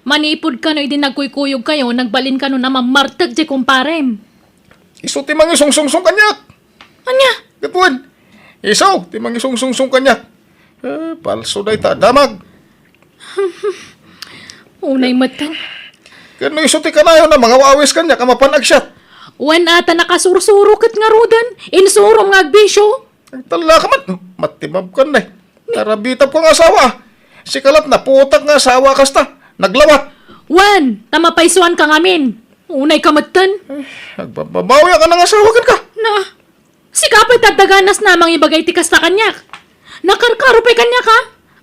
Manipud kano idi nagkuykuyogkayo, nagbalin kano a mammartek diay kumparem. Isu ti mangisungsungsong kaniak. Ania? Ket wen, isu ti mangisungsungsong kaniak. Eh, palso dayta a damag. Unay met. Ket no isu ti kanayon a mangawawis kaniak a mapan agsiat. Wen a ta nakasursuro ket ngaruden, insurom nga agbisio. Agtallaka man, matimabkan, nay. Narabitabko nga asawa. Sika lat naputak nga asawa kasta, naglawat. Wen, ta mapaysuanka ngamin. Unayka metten. Eh, agbababawiak a nangasawa kenka. Na, sika pay ti adda ganas a mangibagay ti kasta kaniak. Nakarkaro pay kaniak, ha?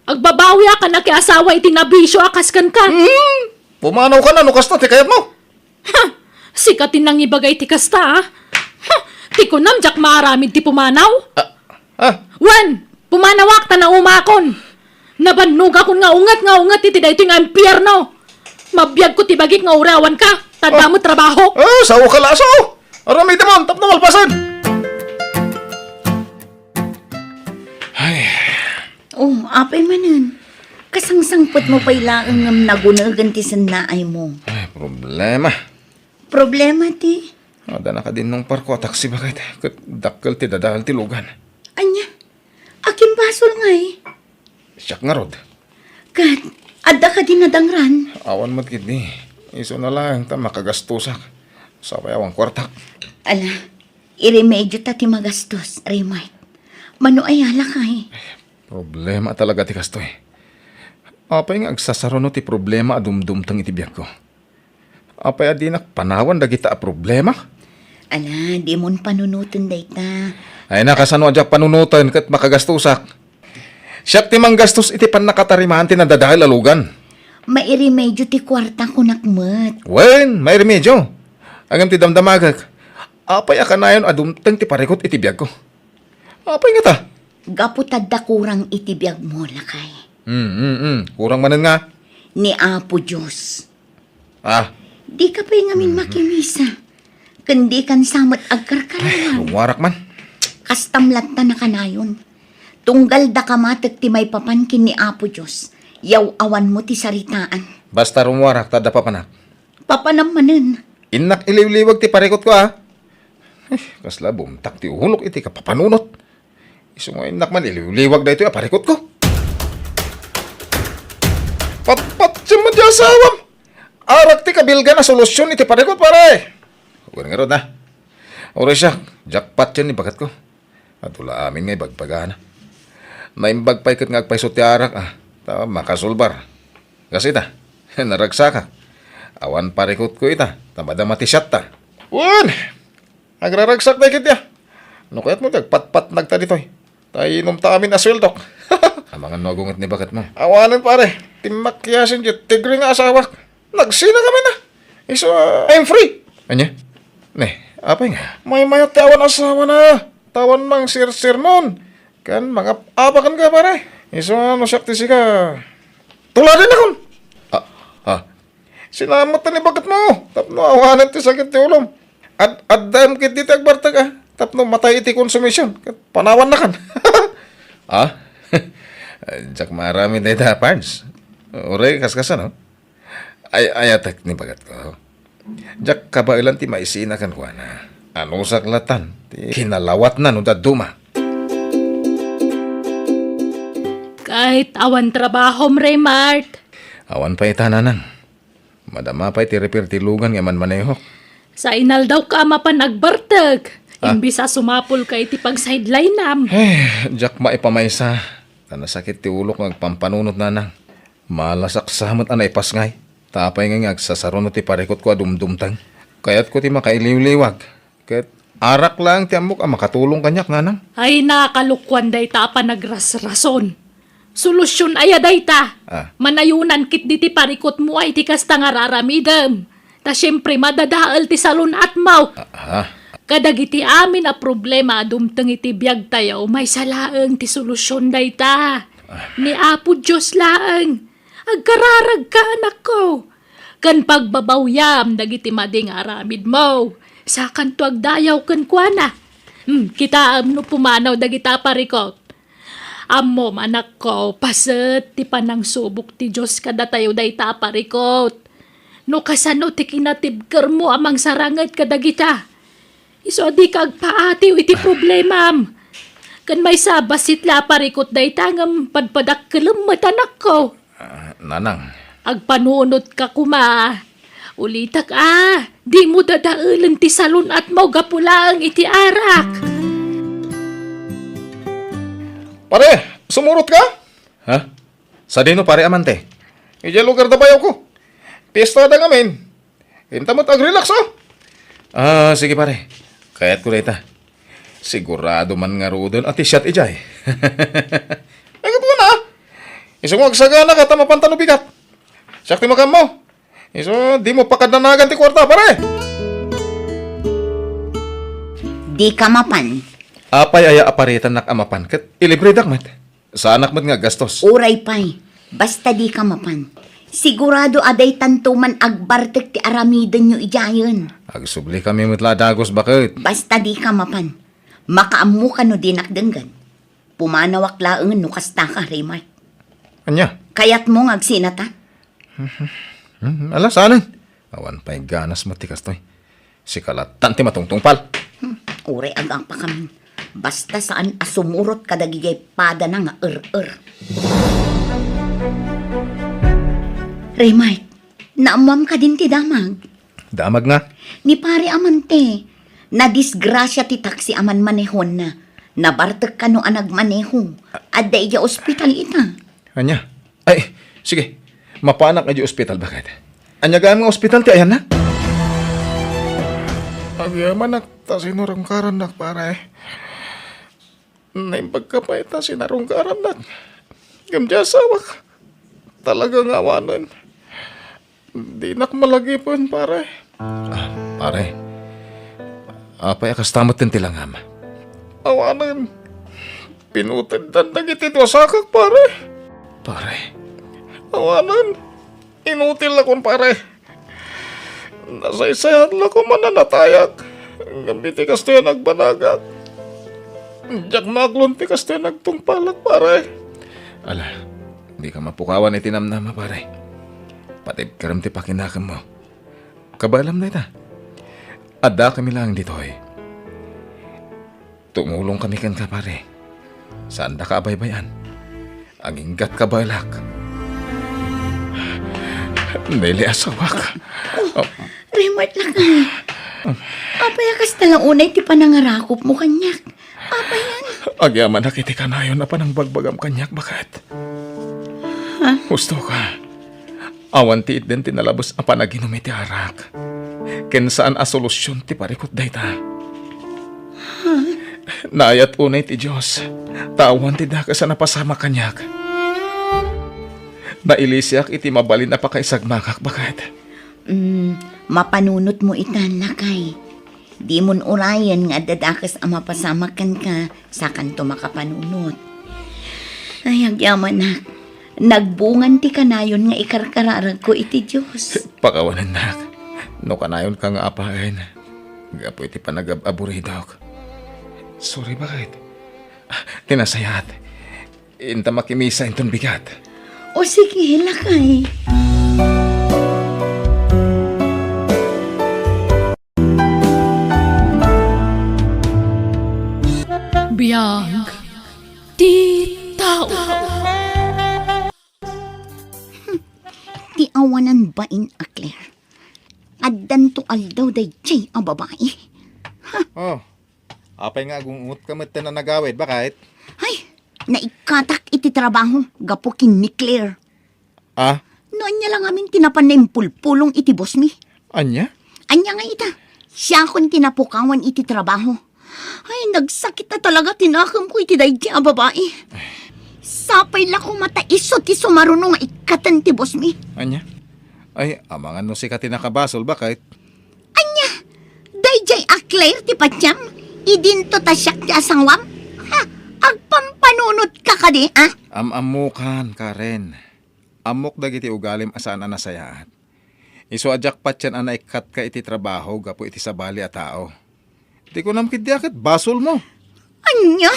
Agbabawiak a nakiasawa iti nabisio a kas kenka. Hmm, pumanawka no kasta ti kayatmo. Ha! Sika ti nangibagay ti kasta, ah. Ha! Ti kunam, diak maaramid ti pumanaw? Ah, ah. Wen, pumanawak ta naumakon. Nabannogakon nga unget nga unget iti daytoy nga impierno. Mabiagko ti bagik nga urawanka, ta adda met trabahok. Ah, saoka la, sao. Aramidemon tapno malpasen. Ay. Oh, apay manen. Kasangsangpetmo pay laeng ngem nagunegen ti sennaaymo. Ay, problema. Problema ti? Adda nakadinnong parko a taksi baket, ket dakkel ti dadael ti lugan. Ania? Akin basol ngay? Siak ngarud. Ket, adda kadi nadangran? Awan met ketdi. Isuna laeng ta makagastosak. Sapay awan kuartak. Ala, iremedio ta ti magastos, Raymart. Mano aya lakay? Problema talaga ti kastoy. Apay nga agsasaruno ti problema a dumdumteng iti biagko? Apay a dinak panawan dagita a problema? Ala, dimon panunoten dayta. Ay, nakasano a diak panunoten ket makagastosak? Siak ti manggastos iti pannakatarimaan ti nadadael a lugan. Mairemedio ti kuarta, kunak met. Wen, mairemedio. Ngem ti damdamagek, apay a kanayon a dumteng ti parikut iti biagko? Apay ngata? Gapu ta adda kurang iti biagmo, lakay. Mm, mm, mm. Kurang manen nga? Ni Apo Dios. Ah. Dika pay ngamin makimisa. Ken dikan sa met agkarkararag. Ay, rummuarak man. Kastam latta nakanayon. Tunggal daka matek ti maipapan ken ni Apo Dios, yaw-awanmo ti saritaan. Basta rummuarak ta adda papanak. Papanam manen. Innak iliwliwag ti parikutko, a. Eh, kasla bumtak ti ulok iti kapapanunot. Isu nga innak man iliwliwag daytoy a parikutko. Patpatiem met ti asawam. Arak ti kabilgan a solusion iti parikut, pare. Wen ngarud, a. Uray siak, jackpot ti ibagakko. Adu la amin nga ibagbagana. Naimbag pay ket nga agpayso ti arak, a. Ta makasulbar. Kas ita, naragsakak. Awan parikutko ita, ta madama ti siatta. Wen! Agraragsak dagiti, a. No kayatmo ti agpatpatnag ta ditoy. Ta inumta amin a sueldok. Amangan no agunget ni baketmo. Awanen, pare. Ti makiasin ti tigre nga asawak. Nagsina kami na. Isu, a, I'm free. Ania? Ne, apay nga? Maymayat ti awan asawana. Ta awan mangsersermon. Ken mangap-apa kenka, pare. Isu nga no siak ti sika, tuladennakon! Ah, ah. Sinamat ni baketmo tapno awanen ti sakit ti ulom. Ad-, addaem ketdi ti agbartek, a, tapno matay iti konsumision ket panawannakan. Ah? Diak maaramid dayta, Pards. Uray kaskasano? Ay, ayatek ni baketko. Diak kabaelan ti maisina kenkuana. Anusak latan ti kinalawatna no dadduma. Ket awan trabahom, Raymart? Awan pay ita, nanang. Madama pay ti repair ti lugan nga manmanehok. Sa inaldawka a mapan agbartek, ah, imbis a sumapulka iti pagsidelinam. Eh, diak maipamaysa. Ta nasakit ti ulok nga agpampanunot, nanang. Malasak sa met a naipasngay. Ta apay ngay nga agsasaruno ti parikutko a dumdumteng? Kayatko ti makailiwliwag. Ket arak laeng ti ammok a makatulong kaniak, nanang. Ay, nakalokuan dayta a panagrasrason. Solusion aya dayta? Ah. Manayonan ketdi ti parikutmo a iti kasta nga ar-aramidem. Ta siempre, madadael ti salun-atmo. Ah, ah. Kadagiti amin a problema a dumteng iti biagtayo, maysa laeng ti solusion dayta. Ah. Ni Apo Dios laeng. Agkararagka, anakko. Ken pagbabawyam dagiti madi nga aramidmo. Sakanto agdayaw kenkuana. Hmm, kitaem no pumanaw dagita a parikut. Ammom, anakko, paset ti panangsubok ti Dios kadatayo dayta a parikut. No kasano ti kinatibkermo a mangsaranget kadagita? Isu a dika agpaatiw iti problemam. Ken maysa, bassit la a parikut dayta ngem padpadakkelem met, anakko. Ah, nanang. Agpanunotka koma. Ulitek a, dimo dadaelen ti salun-atmo gapu laeng iti arak. Pare, sumurotka? Ha? Sadino, pare, amante? Idiay lugar da bayawko. Piestada ngamin. Inta met agrelax, a. Ah, sige, pare. Kayatko dayta. Sigurado man ngaruden a ti siak idiay. Ay, ket kuna, a. Isu nga agsaganaka ta mapanka no bigat. Siak ti makaammo. Isu, dimo pakadanagan ti kuarta, pare. Dika mapan. Apay aya a paretannak a mapan ket ilibredak met? Saanak met nga aggastos. Uray pay, basta dika mapan. Sigurado a daytanto man agbartek ti aramidenyo idiayen. Agsublikami met la a dagus, baket. Basta dika mapan. Makaammoka no dinak denggen. Pumanawak laengen no kastaka, Raymart. Ania? Kayatmo nga agsinatan? Hmm, ala, saanen. Awan pay ganas met ti kastoy. Sika lattan ti matungtungpal. Hmm, uray agapakamin. Basta saan a sumurot kadagiti padana nga er-er. Raymart, naammoam kadin ti damag? Damag nga? Ni pare amante, nadisgrasia ti taksi a manmanehonna. Nabartek kano a nagmaneho. Adda idiay ospital ita. Ania? Ay, sige. Mapanak idiay ospital, baket? Ania gayam nga ospital ti ayanna? Agyamanak ta sinarungkarannak, pare. Naimbagka pay ta sinarungkarannak. Ngem diay asawak, talaga nga awanen. Dinak malagipen, pare. Ah, pare. Apay a kasta met ti langam? Awanen. Pinuteddan dagiti duasakak, pare. Pare. Awanen. Inutil lakon, pare. Nasaysayat lakon man a natayak. Ngem iti kastoy a nagbanagak. Diak maaklon ti kastoy a nagtungpalak, pare. Ala, dika mapukawan iti namnama, pare. Patibkerem ti pakinakemmo. Kabaelam dayta. Addakami laeng ditoy. Tumulongkami kenka, pare. Saandaka a baybay-an. Aginggatka, baelak. Neli, asawak. Oh, Raymart, lakay. Apay a kasta la unay ti panangarakupmo kaniak? Apayan? Agyamanak iti kanayon a panangbagbagam kaniak, baket. Ha? Husto ka. Awan ti itden ti nalabes a panaginum iti arak. Ken saan a solusion ti parikut dayta. Naayat unay ti Dios, ta awan ti dakes a napasamak kaniak. Nailisiak iti mabalin a pakaisagmakak, baket. Mm, mapanunotmo itan, lakay. Dimon urayen nga adda dakes a mapasamak kenka, sakanto makapanunot. Ay, agyamanak. Nagbungan ti kanayon nga ikarkararagko iti Dios. Pakawanennak. No kanayonka nga apaen, gapu iti panagab-aburidok. Sorry, baket. Ah, ti nasayaat. Inta makimisa inton bigat. O sige, lakay. Biag ti tao. Ti awanan bain a Claire. Addanto aldaw daydiay a babai. Oh, apay nga agungotka metten a nagawid, baket? Ay, naikkatak iti trabaho gapu ken ni Claire. Ah? No ania la ngamin ti napanna impulpulong iti boss mi. Ania? Ania nga ita, siakon ti napukawan iti trabaho. Ay, nagsakit na talaga ti nakemko iti daydiay a babai. Sapay la koma ta isu ti sumaruno nga ikkaten ti boss mi. Ania? Ay, amangan no sika ti nakabasol, baket? Ania? Daydiay a Claire ti patiam? Idinto ta siak ti asawam? Ha? Agpampanunotka kadi, ah? Am-ammokan, Karen. Ammok dagiti ugalim a saan a nasayaat. Isu a diak patien a naikkatka iti trabaho gapu iti sabali a tao. Ti kunam ketdi a ket basolmo. Ania?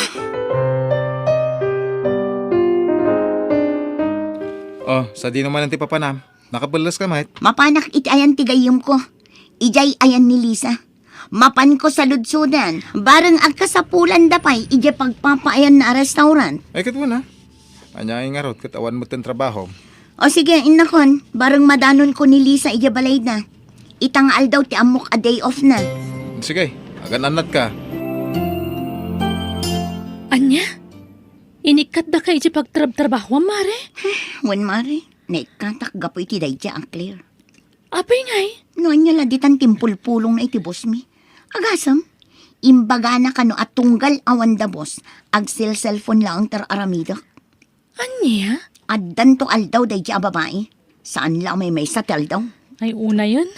Oh, sadino manen ti papanam? Nakapelleska met? Mapanak iti ayan ti gayyemko. Idiay ayan ni Lisa. Mapanko saludsodan. Bareng agkasapulanda pay idiay pagpapaayanna a restaurant. Ay, ket wen a. Ania ngay ngarud ket awan metten trabahom? O sige, innakon, bareng madanonko ni Lisa idiay balayda. Ita nga aldaw ti ammok a day off na. Sige, agan-annatka. Ania? Inikkatdaka idiay pagtrabtrabahoam, Mare? Wen, Mare. Naikkatak gapu iti daydiay a Claire. Apay ngay? No ania la ditan ti impulpulongna iti boss mi. Agasem, imbagana kano a tunggal awanda boss, agselselpon laeng ti ar-aramidek. Ania? Addanto aldaw daydiay a babai. Saan la a maymaysa ti aldaw. Ay, unayen.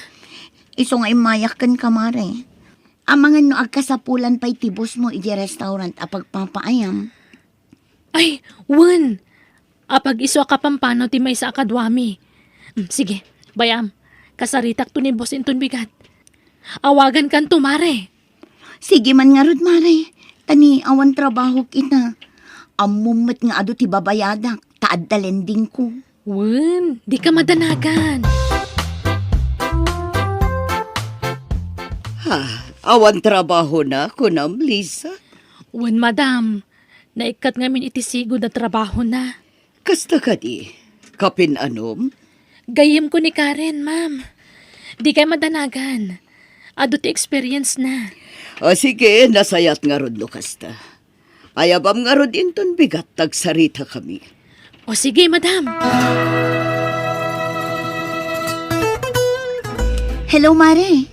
Isu nga immayak kenka, Mare. Amangan no agkasapulan pay ti boss mo idiay restaurant a pagpapaayam. Ay, wen! Apag-isu a kapampanaw ti maysa a kaduami. Mm, sige, bay-am. Kasaritakto ni boss inton bigat. Awagankanto, Mare. Sige man ngarud, Mare. Ta ni awan trabahok ita. Ammom met nga adu ti babayadak, ta adda lendingko. Wen, dika madanagan. Ha, awan trabahona, kunam, Lisa? Wen, madam. Naikkat ngamin iti sigud a trabahona. Kasta kadi? Kapin-anom? Gayyemko ni Karen, ma'am. Dikay madanagan. Adu ti experience na. O sige, nasayaat ngarud no kasta. Ayabam ngarud inton bigat ta agsaritakami. O sige, madam. Hello, Mare.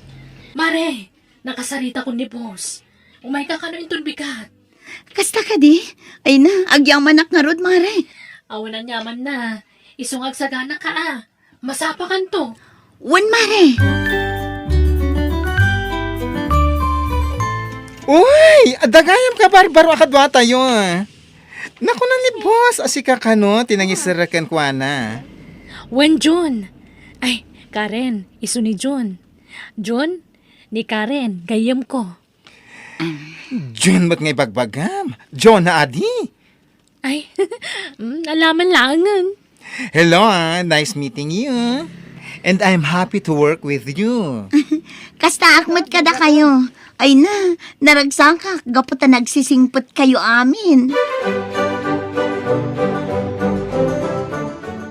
Mare, nakasaritakon ni boss. Umayka kano inton bigat. Kasta kadi? Ay na, agyamanak ngarud, Mare. Awan aniamanna. Isu nga agsaganaka a. Masapakanto. Wen, Mare. Uy, adda gayam kabarbaro a kaduatayo. Nakuna ni boss a sika kano ti nangiserrek kenkuana. Wen, Jun. Ay, Karen, isu ni Jun. Jun, ni Karen, gayyemko. Jun met nga ibagbagam. Jun na adi. Ay, mm, alaman laengen. Hello, ah. Nice meeting you. And I'm happy to work with you. Kastaak met kadakayo. Ay na, naragsakak gapu ta nagsisingpetkayo amin.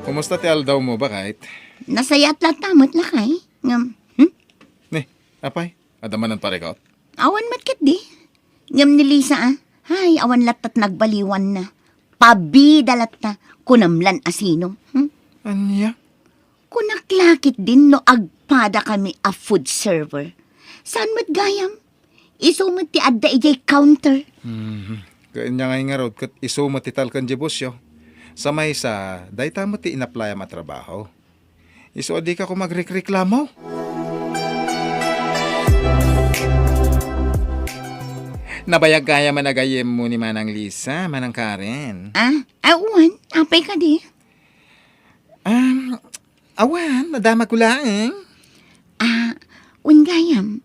Kumusta ti aldaw mo, baket? Nasayaat latta met, lakay. Ngem, hmm? Ni, apay, adda manen parikot? Awan met ketdi. Ngem ni Lisa, ah, ay, awan lattat nagbaliwanna. Pabida latta, kunam lan a sino. Hmm? Ania? Kunak la ketdin no agpadakami a food server. Saan met gayam? Isu met ti adda idiay counter. Mhm. Ket ania ngay ngarud ket isu met ti talken diay boss yo. Sa maysa, dayta met ti inaplayam a trabaho. Isu a dika koma agrekreklamo. Nabayag gayam a gayyemmo ni Manang Lisa, Manang Karen. Ah, awan, apay kadi? Um, awan, nadamagko laeng. Ah, wen gayam.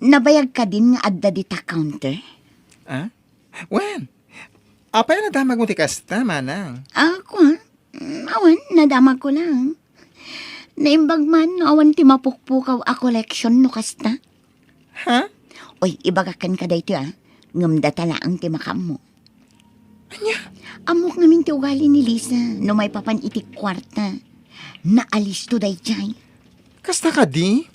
Nabayag kadin nga adda dita counter? Ah? Wen, apay a nadamagmo ti kasta, Manang? Ah, kua? Mm, awan, nadamagko lang. Naimbag man no awan ti mapukpukaw a koleksyon no kasta. Ha? Oy, ibagak kenka daytoy, ah. Ngem data laeng ti makaammo. Ania? Ammok ngamin ti ugali ni Lisa no maipapan iti kuarta. Naalisto daydiay. Kasta kadi?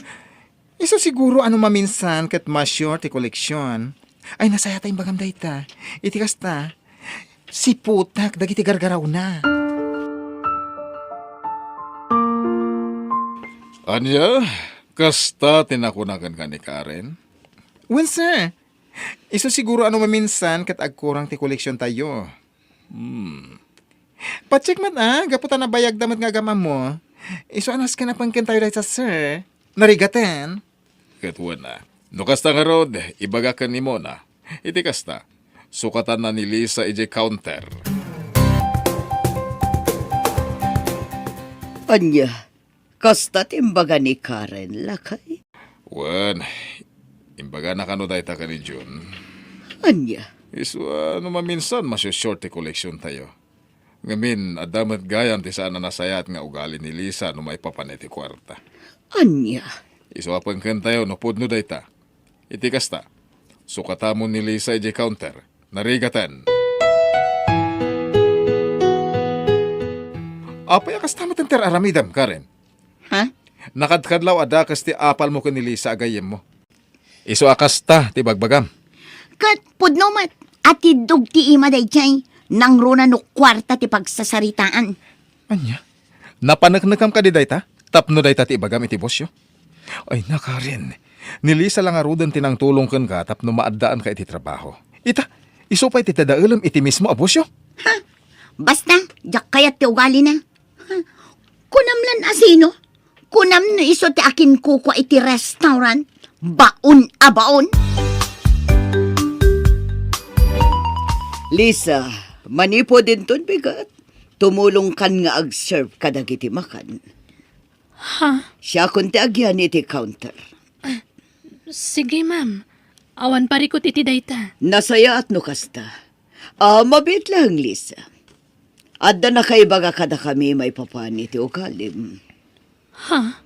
Isu siguro a no maminsan ket mature ti koleksyon. Ay, nasayaat a imbagam dayta. Iti kasta, siputak dagiti gargarawna. Ania, kasta ti nakuna kenka ni Karen? Wen, sir. Isu siguro a no maminsan ket agkurang ti koleksiontayo. Hmm. Pacheck met, ah, gapu ta nabayagda met nga agam-ammo. Isu a nasken a pengkentayo dayta, sir. Narigaten. Ket wen, ah, no kasta ngarud, ibagak ken ni Mona. Iti kasta, sukatanna ni Lisa idiay counter. Ania, kasta ti imbaga ni Karen, lakay? Wen, imbagana kano dayta ken ni Jun. Ania? Isu a no maminsan, masusure ti koleksiontayo. Ngamin, adda met gayam ti saan a nasayaat nga ugali ni Lisa no maipapan iti kuarta. Ania? Isu a pengkentayo no pudno dayta. Iti kasta, sukatamon ni Lisa idiay counter. Narigaten. Apay a kasta met ti ar-aramidem, Karen? Ha? Nakadkadlaw a dakes ti apalmo ken ni Lisa a gayyemmo. Isu a kasta ti bagbagam. Ket pudno met a tiddog ti ima daydiay, nangruna no kuarta ti pagsasaritaan. Ania? Napaneknekam kadi dayta? Tapno dayta ti ibagam iti bossyo? Ay, na, Karen. Ni Lisa la ngaruden ti nangtulong kenka tapno maaddaanka iti trabaho. Ita, isu pay ti dadaelem iti mismo a bossyo. Ha? Basta, diak kayat ti ugalina. Kunam lan a sino? Kunam no isu ti akinkukua iti restaurant? Baon a baon! Lisa, manipud inton bigat, tumulongkan nga ag-serve kadagiti makan. Ha? Siakon ti agyan iti counter. Sige, ma'am. Awan parikut iti dayta. Nasayaat no kasta. Ah, mabiit laeng, Lisa. Adda nakaibaga kadakami maipapan iti ugalim. Ha?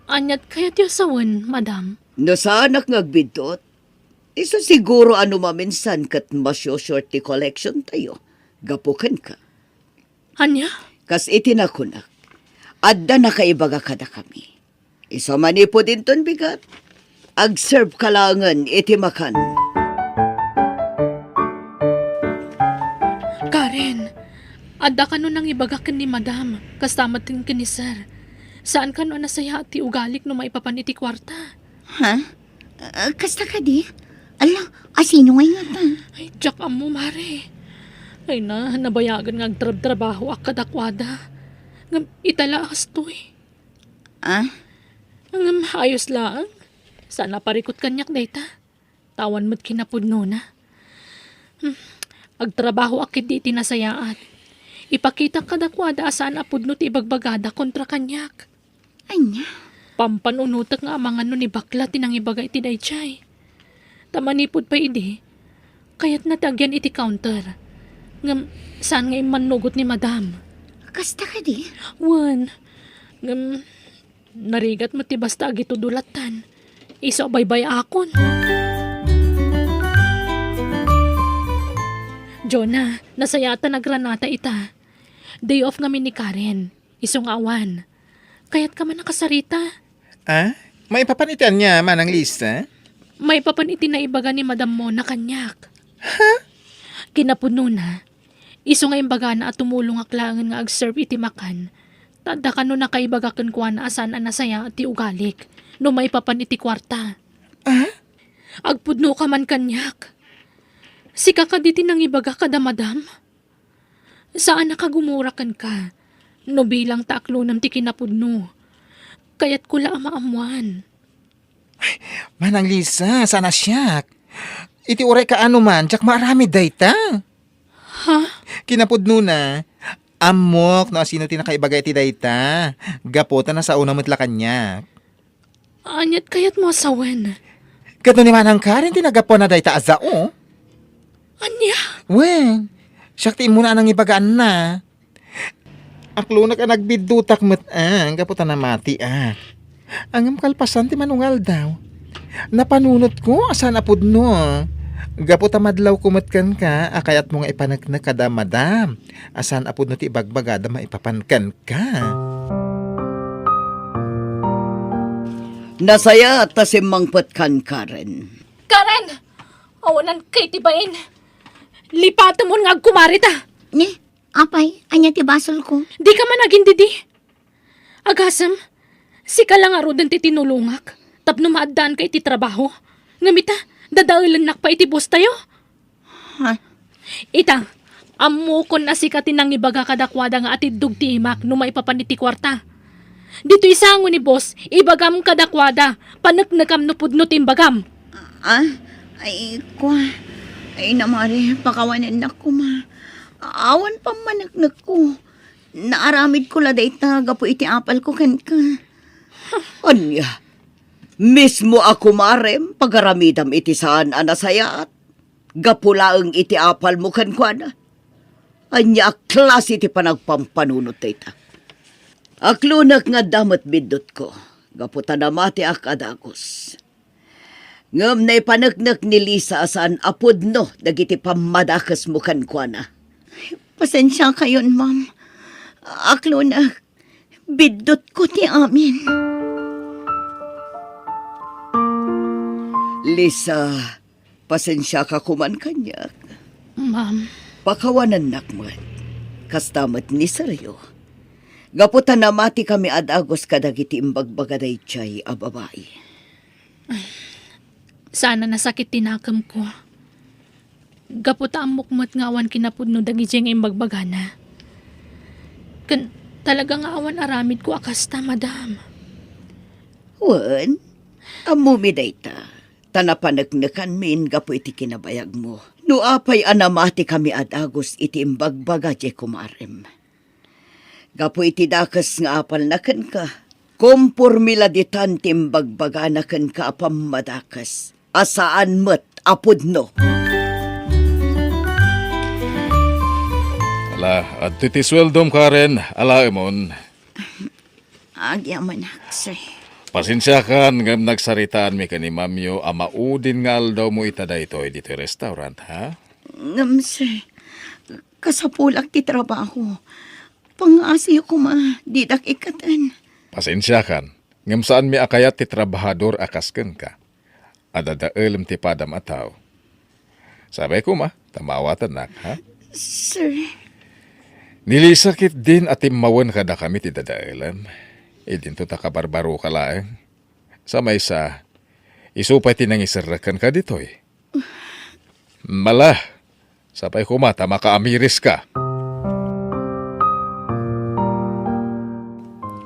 Aniat kayatyo sawen, madam? No saanak nga agbiddut, isu siguro a no maminsan ket masusure ti collection tayo, gapu kenka. Ania? Kas iti nakunak, adda nakaibaga kadakami. Isu manipud inton bigat, ag-serve ka laengen iti makan. Karen, adda kano nangibaga ken ni Madam, kasta met ken ni Sir. Saan kano a nasayaat ti ugalik no maipapan iti kuarta. Ha? Ah, kasta kadi? Ala, a sino ngay ngata? Ay, diak ammo, Mare. Ay na, nabayagen nga agtrabtrabahoak kadakuada. Ngem ita la a kastoy. Ah? Ngem ayos laeng. Saan a parikut kaniak dayta. Awan met kinapudnona. Hmm. Agtrabahoak ketdi iti nasayaat. Ipakitak kadakuada a saan a pudno ti ibagbagada kontra kaniak. Ania? Pampan-unotek nga amangan no ni bakla ti nangibaga iti daydiay. Ta manipud pay idi, kayatna ti agyan iti counter. Ngem saan nga immannugot ni Madam. Kasta kadi? Wen. Ngem narigat met ti basta agitudo lattan. Isu a baybay-akon. Jonah, nasayaat ta nagranata ita. Day off ngamin ni Karen. Isu nga awan. Kayatka man a kasarita? Ah? Maipapan iti ania, Manang Lisa? Maipapan iti naibaga ni Madam Mona kaniak. Ha? Kinapudnona, isu nga imbagana a tumulongak laengen nga ag-serve iti makan, ta adda kano nakaibaga kenkuana a saan a nasayaat ti ugalik no maipapan iti kuarta. Ah? Agpudnoka man kaniak. Sika kadi ti nangibaga kada Madam? Saanak a gumura kenka no bilang ta aklonem ti kinapudno. Kayatko la a maammoan. Manang Lisa, saan a siak. Iti uray kaano man, diak maaramid dayta. Ha? Kinapudnona, ammok no asino ti nakaibaga iti dayta. Gapu ta nasaona met la kaniak. Aniat kayatmo a sawen? Ket no ni Manang Karen ti naggapuan na dayta a sao? Ania? Wen, siak ti immuna a nangibagaanna. Aklonek a nagbiddutak met, ah, gapu ta namatiak. Ngem kalpasan ti manungaldaw, napanunotko a saan a pudno. Gapu ta madlawko met kenka a kayatmo nga ipaneknek kada madam a saan a pudno ti ibagbagada maipapan kenka. Nasayaat ta simmangpetkan, Karen. Karen! Awanan kay ti bain. Lipatemon nga agkumarita. Ni? Apay, ania ti basolko? Dika man agindidi. Agasem, sika la ngaruden ti tinulongak tapno maaddaanka iti trabaho. Ngem ita, dadaelennak pay iti boss tayo. Ha? Ita, ammokon a sika ti nangibaga kadakuada nga atiddog ti imak no maipapan iti kuarta. Ditoy sango ni boss, ibagam kadakuada, paneknekam no pudno ti imbagam. Ah? Ay, kua. Ay, Ina Mari, pakawanennak koma. Awan pammaneknekko. Naaramidko la dayta gapu iti apalko kenka. Ania? Mismo a kumarem, pagaramidam iti saan a nasayaat? Gapu laeng iti apalmo kenkuana? Ania a klase ti panagpampanunot dayta? Aklonek nga adda met biddutko, gapu ta namatiak a dagus. Ngem naipaneknek ni Lisa a saan a pudno dagiti pammadakesmo kenkuana. Pasensiakayon, ma'am. Aklonek, biddutko ti amin. Lisa, pasensiaka koman kaniak. Ma'am. Pakawanennak met. Kasta met ni Sergio. Gapu ta namatikami a dagus kadagiti imbagbaga daydiay a babai. Saan a nasakit ti nakemko. Gapu ta ammok met nga awan kinapudno dagidiay nga imbagbagana. Ken talaga nga awan aramidko a kasta, madam. Wen, ammomi dayta, ta napaneknekanmin gapu iti kinabayagmo. No apay a namatikami a dagus iti imbagbaga diay kumarem. Gapu iti dakes nga apalna kenka, kompormi la ditan ti imbagbagana kenka a pammadakes a saan met a pudno. Ala, adtoy ti sueldom, Karen. Alaemon. Agyamanak, sir. Pasensiakan ngem nagsaritaanmi ken ni Mamyo a maudin nga aldawmo ita daytoy ditoy restaurant, ha? Ngem, sir, kasapulak ti trabaho. Pangngaasiyo koma, didak ikkaten. Pasensiakan, ngem saanmi a kayat ti trabahador a kas kenka. Adadaelem ti padam a tao. Sapay koma, ta maawatennak, ha? Sir. Ni Lisa ketdin a timmawen kadakami ti dadaelem. Idinto ta kabarbaroka laeng. Sa maysa, isu pay ti nangiserrek kenka ditoy. Mala, sapay koma ta makaamiriska.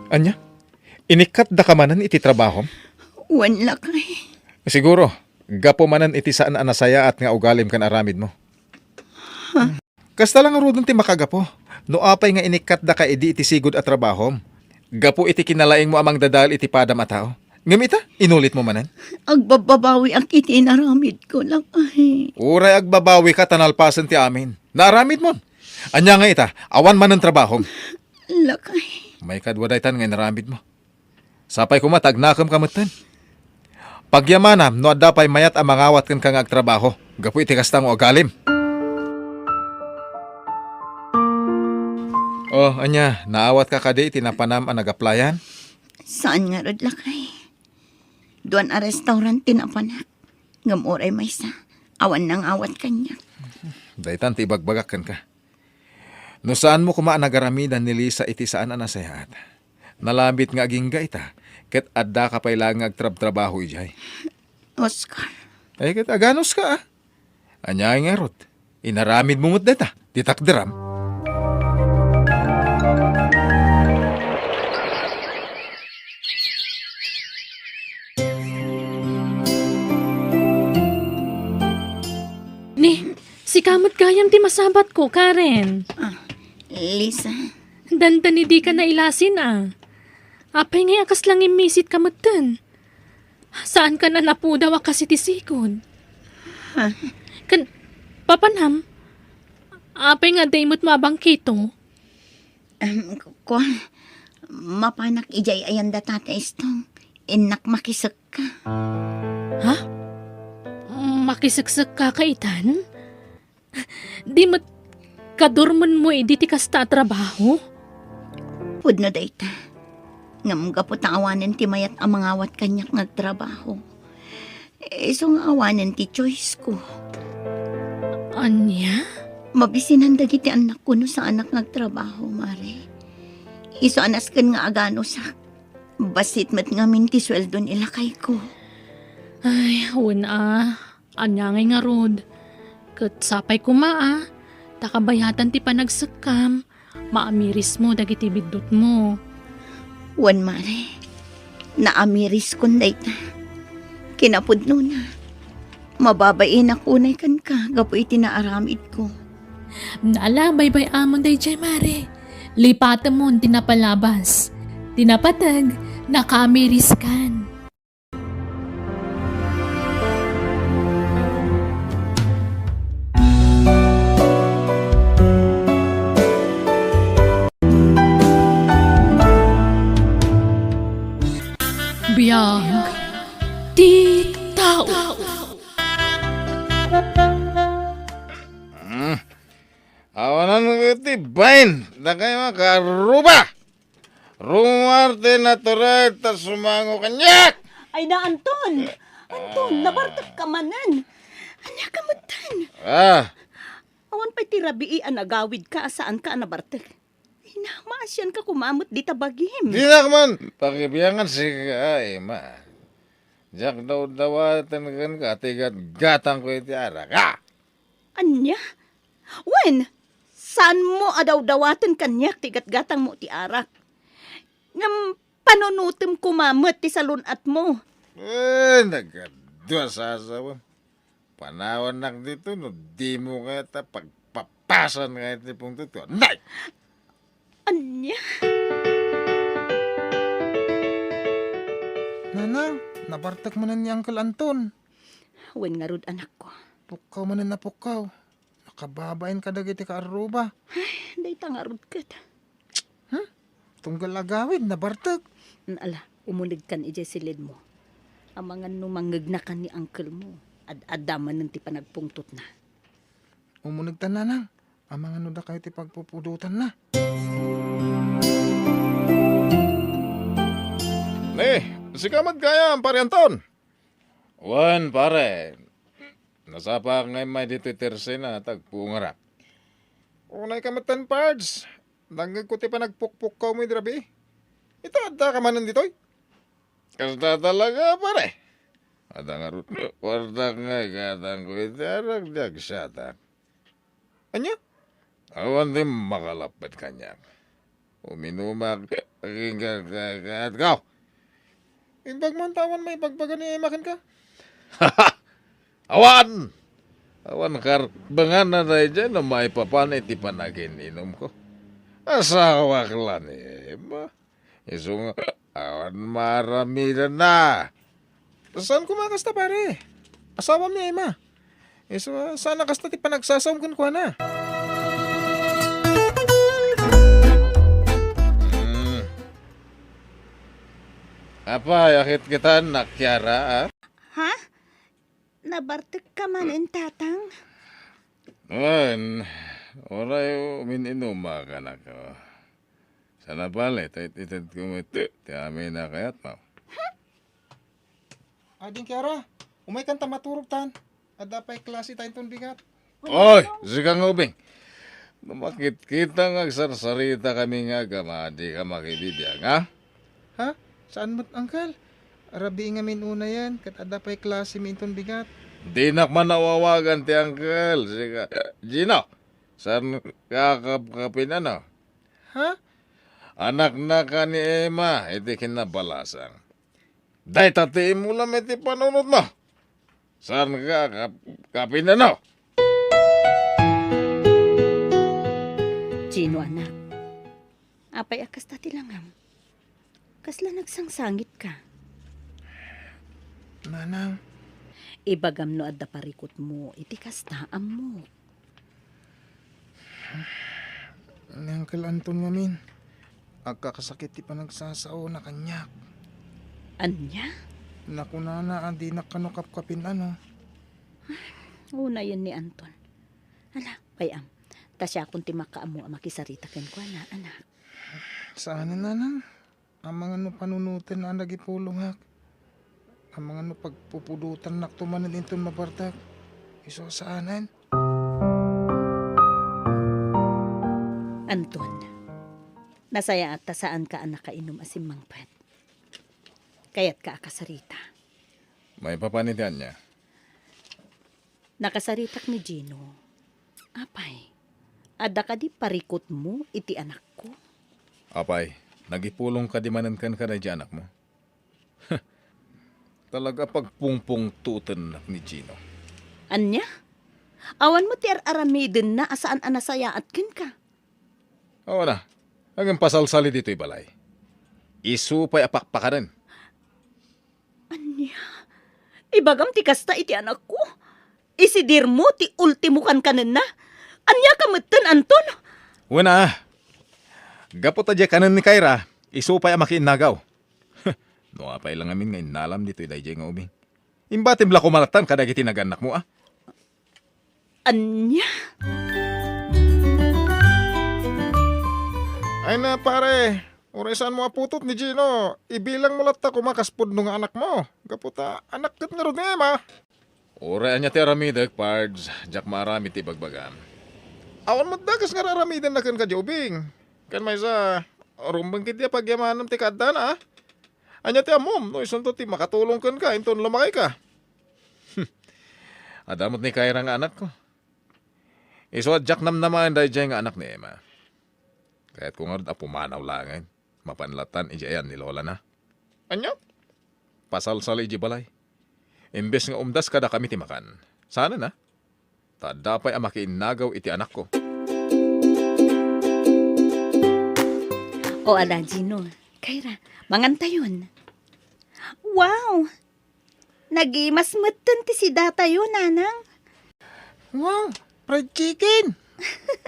Ania? Inikkatdaka manen iti trabahom? Wen, lakay. Siguro, gapu manen iti saan a nasayaat nga ugalim ken aramidmo. Kasta la ngaruden ti makagapu. No apay nga inikkatdaka idi iti sigud a trabahom, gapu iti kinalaingmo a mangdadael iti padam a tao. Ngem ita, inulitmo manen? Agbabbabawiak iti inaramidko, lakay. Uray agbabawika ta nalpasen ti amin. Naaramidmon. Ania nga ita, awan manen trabahom. Lakay. Maikadua daytan nga inaramidmo. Sapay koma ta agnakemka metten. Pagyamanam no adda pay mayat a mangawat kenka nga agtrabaho gapu iti kasta nga ugalim. Oh, ania, naawatka kadi iti napanam a nagaplayan? Saan ngarud, lakay. Duan a restaurant ti napanak. Ngem uray maysa, awan nangawat kaniak. Daytan ti ibagbagak kenka. No saanmo koma a nagaramidan ni Lisa iti saan a nasayaat, nalabit nga agingga ita, ket addaka pay laeng nga agtrabtrabaho idiay. Oscar. Ay, ket aganuska, a? Ania ngarud? Inaramidmo met dayta, ti takderam. Ikaw met gayam ti masabatko, Karen. Ah, Lisa. Dandani dika nailasin, a. Apay ngay a kasla ngimmisit ka metten? Saankan a napudaw a kas iti sigud. Ha? Ken, papanam, apay nga adda imutmo a bangkito? Em, ku-, kuan, mapanak idiay ayan da Tata Estong. Innak makisekka. Ha? Makiseksekka ka itan? Di met kadurmenmo idi ti kasta a trabaho? Pudno dayta. Ngem gapu ta awanen ti mayat a mangawat kaniak nga agtrabaho. Isu nga awanen ti choice ko. Ania? Mabisinan dagiti annakko no saanak nga agtrabaho, Mare. Isu a nasken nga aganusak. Bassit met ngamin ti sueldo ni lakayko. Ay, wen a. Ania ngay ngarud? Ket sapay koma a, ta kabayatan ti panagsekkam, maamirismo dagiti biddutmo. Wen, Mare, naamiriskon dayta. Kinapudnona, mababainak unay kenka gapu iti naaramidko. Ala, baybay-amon daydiay, Mare. Lipatemon ti napalabas. Ti napateg, nakaamiriskan. Biag ti tao. Hmm. Awanan iti bain, dakay makaruba! Rumuar ti natural ta sumango kaniak! Ay na, Anton! Anton, nabartek ka manen! Ania ka metten? Ah. Awan pay ti rabii a nagawidka a saanka a nabartek. Ay na, maasianka koma met dita bagim. Dinak man pakibiangan sika, Emma. Diak dawdawaten kenka ti gatgatangko iti arak, a! Ania? Wen, saanmo a dawdawaten kaniak ti gatgatangmo ti arak. Ngem panunotem koma met ti salun-atmo. Eh, nagadu a sasawem. Panawannak ditoy no dimo kayat a pagpapasan nga iti pungtotko. Nay! Ania? Nanang, nabartek manen ni Uncle Anton. Wen ngarud, anakko. Pukkaw manen a pukkaw. Nakababain kadagiti kaarruba. Ay, dayta ngarud ket. Hmm? Tunggal agawid, nabartek. Ala, umunegkan idiay silidmo. Amangan no mangngegnakan ni uncle-mo, ad-adda manen ti panagpungtotna. Umunegtan, nanang. Amangan no dakayo ti pagpupudotanna. Ni, sika met gayam, Pare Anton. Wen, pare. Nasapaak nga immay ditoy tersena, tagpungarak. Unayka metten, Pards. Nangngegko ti panagpukpukkawmo idi rabii. Ita, addaka manen ditoy? Kasta talaga, pare. Adda ngarud, kuartak nga igatangko iti arak, diak siatak. Ania? Awan ti makalappet kaniak. Uminumak, agingga-, ka-, ka-, ka-, Imbag man ta awan maibagbaga ni Emma kenka? Awan! Awan karbenganna daydiay no maipapan iti panagin-inumko. Asawak la ni Emma. Isu nga, awan maaramidenna. Saan koma kasta, pare? Asawam ni Emma. Isu, saan a kasta ti panagsasawem kenkuana. Hmm. Apay, akitkitan, Kiara, a? Ha? Nabartek ka manen, Tatang? Wen, uray umin-inumak, anak. Sana bale, ta it-itedko met ti amin a kayatmo. Ading Kiara, umaykan ta maturogtan. Adda pay klase ta inton bigat. Oy, sika nga ubing. No makitkita nga agsarsaritakami nga agama, dika makibibiag, ha? Ha? Saan met, Uncle? Rabii ngamin unayen, ket adda pay klasemi inton bigat. Dinak man awawagan ti uncle, sika. Gino, saan kakapkapin, ano? Ha? Anaknaka ni Emma iti kinnabalasang. Dayta ti imulam iti panunotmo. Saan ka kap-, kapinano? Dino, anak? Apay a kasta ti langam? Kasla nagsangsangitka? Nanang. Ibagam no adda parikutmo iti kasta, ammok. Ni Uncle Anton ngamin, agkakasakit ti panagsasaona kaniak. Ania? Nakunana a dinak kano kapkapin-ano. Unayen ni Anton. Ala, pay-am. Ta siakon ti makaammo a makisarita kenkuana, anak. Saanen, nanang. Amangan no panunoten a nagipulongak. Amangan no pagpupudotannakto manen inton mabartek. Isu a saanen. Anton, nasayaat ta saanka a nakainom a simmangpet. Kayatka a kasarita. Maipapan iti ania? Nakasaritak ni Gino. Apay, adda kadi parikutmo iti anakko? Apay, nagipulong kadi manen kenka daydi anakmo? Talaga pagpungpungtotennak ni Gino. Ania? Awan met ti ar-aramidenna a saan a nasayaat kenka? Awan a, ngem pasalsali ditoy balay. Isu pay a pakpakanen. Ania? Ibagam ti kasta iti anakko? Isidirmo ti ultimo kankanenna? Aniaka metten, Anton? Wen a, gapu ta diay kanen ni Kyra, isu pay a makiinnagaw. No apay la ngamin nga innalam ditoy daydiay nga ubing. Imbatim la koma lattan kadagiti nagannakmo, a? Ania? Ay na, pare, uray saanmo a putot ni Gino, ibilangmo latta koma kas pudno nga anakmo. Gapu ta anak ket ngarud ni Emma. Uray ania ti aramidek, Pards, diak maaramid ti ibagbagam. Awan met dakes nga ar-aramidenna kenka diay ubing. Ken maysa, rumbeng ketdi a pagyamanam ti kaaddana, a? Ania ti ammom no isunto ti makatulong kenka inton lumakayka? Adda met ni Kyra nga anakko. Isu a diak namnamaen daydiay nga anak ni Emma. Kayatko ngarud a pumanaw laengen. Mapan lattan idiay ayan ni lolana. Ania? Pasalsali idiay balay. Imbes nga umdas kadakami ti makan. Saanen a? Ta adda pay a makiinnagaw iti anakko. O, ala, Gino. Kyra, mangantayon. Wow! Nagimas metten ti sidatayo, nanang. Wow! Fried chicken!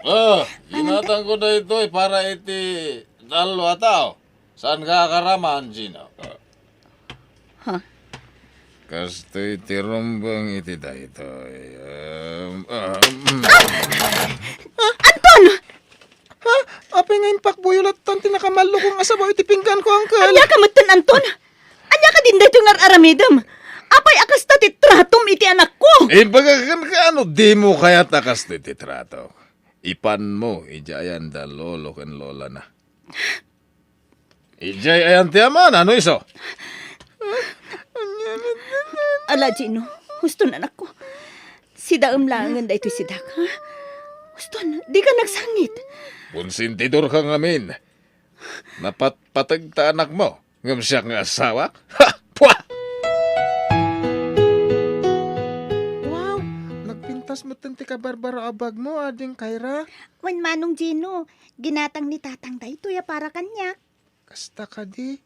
Ah, ginatangko daytoy para iti tallo a tao. Saanka a karaman, Gino? Ha? Kastoy ti rumbeng iti daytoy. Um, um, Anton! Ha? Apay nga impakbuyo lattan ti nakamallukong a sabaw iti pingganko, Uncle? Aniaka metten, Anton? Aniaka din daytoy nga ar-aramidem? Apay a kasta ti tratom iti anakko? Ibaga kenka, no dimo kayat a kastoy ti trato, ipanmo idiay ayan da lolo ken lolana. Idiay ayan ti amana, no isu? Ala, Gino, huston, anakko. Sidaem laengen daytoy sidak, ha? Huston, dika nagsangit. Konsentidorka ngamin. Napatpateg ta anakmo, ngem siak nga asawak? Ha! Pua! Wow! Nagpintas metten ti kabarbaro a bagmo, Ading Kyra. Wen, Manong Gino, ginatang ni Tatang daytoy a para kaniak. Kasta kadi?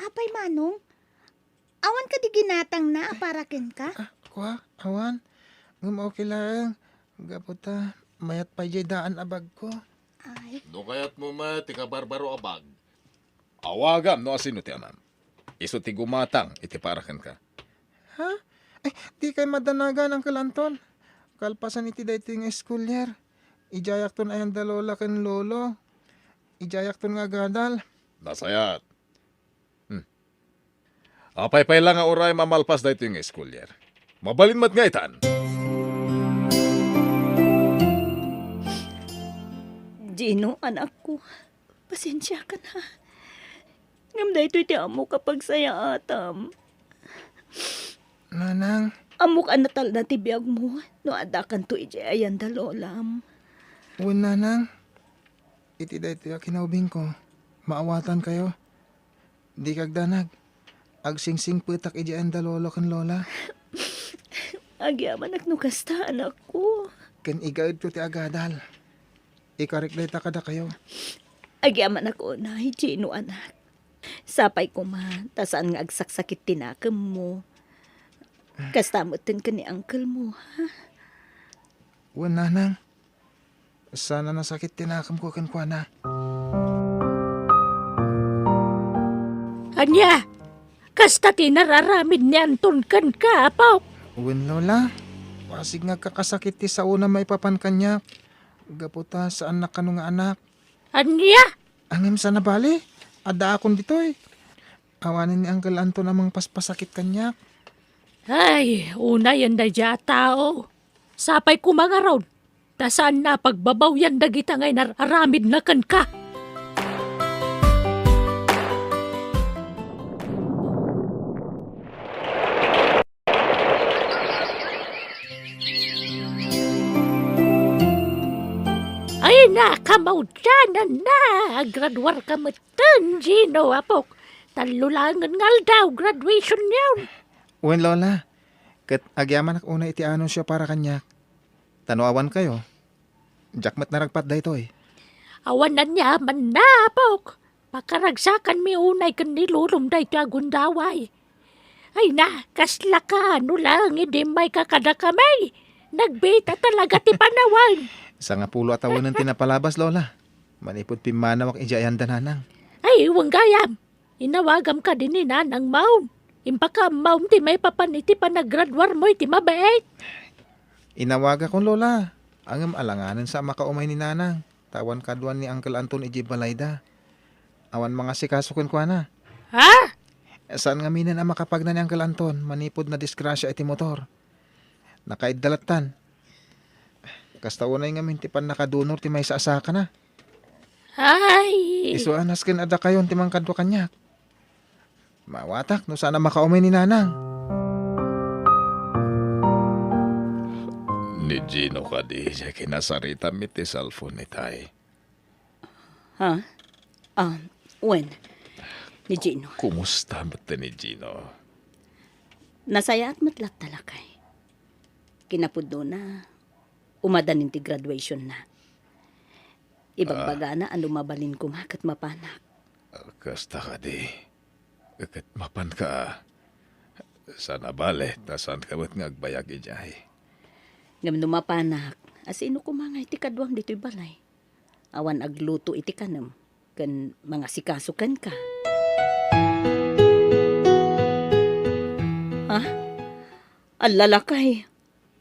Apay, Manong? Awan kadi ginatangna a para kenka? Ah, kua, awan. Ngem okay laeng. Gapu ta, mayat pay diay daan a bagko. Ay. No kayatmo met ti kabarbaro a bag, awagam no asino ti amam. Isu ti gumatang iti para kenka. Ha? Ay, dikay madanagan, Uncle Anton. Kalpasan iti daytoy nga school year, idiayakton ayan da lola ken lolo. Idiayakton nga agadal. Nasayaat. Hmm. Apay pay la nga uray mamalpas daytoy nga school year. Mabalin met nga itan. Gino, anakko, pasensiakan, ha. Ngem daytoy ti ammok a pagsayaatam. Nanang. Ammok a natalna ti biagmo no addakanto idiay ayan da lolam. Wen, Nanang. Iti daytoy a kinaubingko, maawatankayo. Dika agdanag. Agsingsingpetak idiay ayan da lolo ken lola. Agyamanak no kasta, anakko. Ken igaedko ti agadal. Ikarik dayta kadakayo. Agyamanak unay, Gino, anak. Sapay koma, ta saan nga agsaksakit ti nakemmo. Kasta metten ken ni uncle mo, ha? Wen, nanang. Saan a nasakit ti nakemko kenkuana. Ania? Kasta ti nararamid ni Anton kenka, apok? Wen, Lola. Pasig nga agkakasakit ti saona maipapan kaniak. Gapu ta saannak kano nga anak. Ania? Ngem saan a bale, addaakon ditoy. Awanen ni Uncle Anton a mangpaspasakit kaniak. Ay, unayen daydiay a tao. Sapay koma ngarud, ta saanna a pagbabawian dagita nga inar-aramidna kenka. Ay, nakamautianan na! Agraduarka metten, Gino, apok. Tallo laengen nga aldaw, graduation yon. Wen, Lola. Ket agyamanak unay iti anunsio para kaniak. Ta no awankayo, diak met naragpat daytoy. Awan aniamanna, apok. Pakaragsakanmi unay ken ni lolom daytoy a gundaway. Ay na, kaslaka, no laeng idi immayka kadakami. Nagbita talaga ti panawen. Sangapulo a tawenen ti napalabas, Lola. Manipud pimmanawak idiay anda, nanang. Ay, wen gayam. Inawagam kadi ni nanangmon. Impakaammom ti maipapan iti panagraduarmo iti mabiit. Inawagakon, Lola. Ngem alanganensa a makaumay ni nanang. Ta awan kaduan ni Uncle Anton idiay balayda. Awan mangasikaso kenkuana. Ha? Saan ngaminen a makapagna ni Uncle Anton manipud nadisgrasia iti motor. Nakaidda lattan. Kasta unay ngamin ti pannakadunor ti maysa a sakana. Ay! Isu a nasken a dakayon ti mangkadua kaniak. Maawatak no saan a makaumay ni nanang. Ni Gino kadi diay kinasaritam iti cellphone itay. Ha? Ah, wen. Ni Gino. Kumusta met ni Gino? Nasayaat met latta, lakay. Kinapudnona, umadanin ti graduationna. Ibagbagana a no mabalin koma ket mapanak. Ah, kasta kadi. Ket mapanka. Saan a bale, ta saanka met nga agbayag idiay. Ngem no mapanak, a sino koma nga iti kaduam ditoy balay? Awan agluto iti kanem, ken mangasikaso kenka. Ha? Alla, lakay,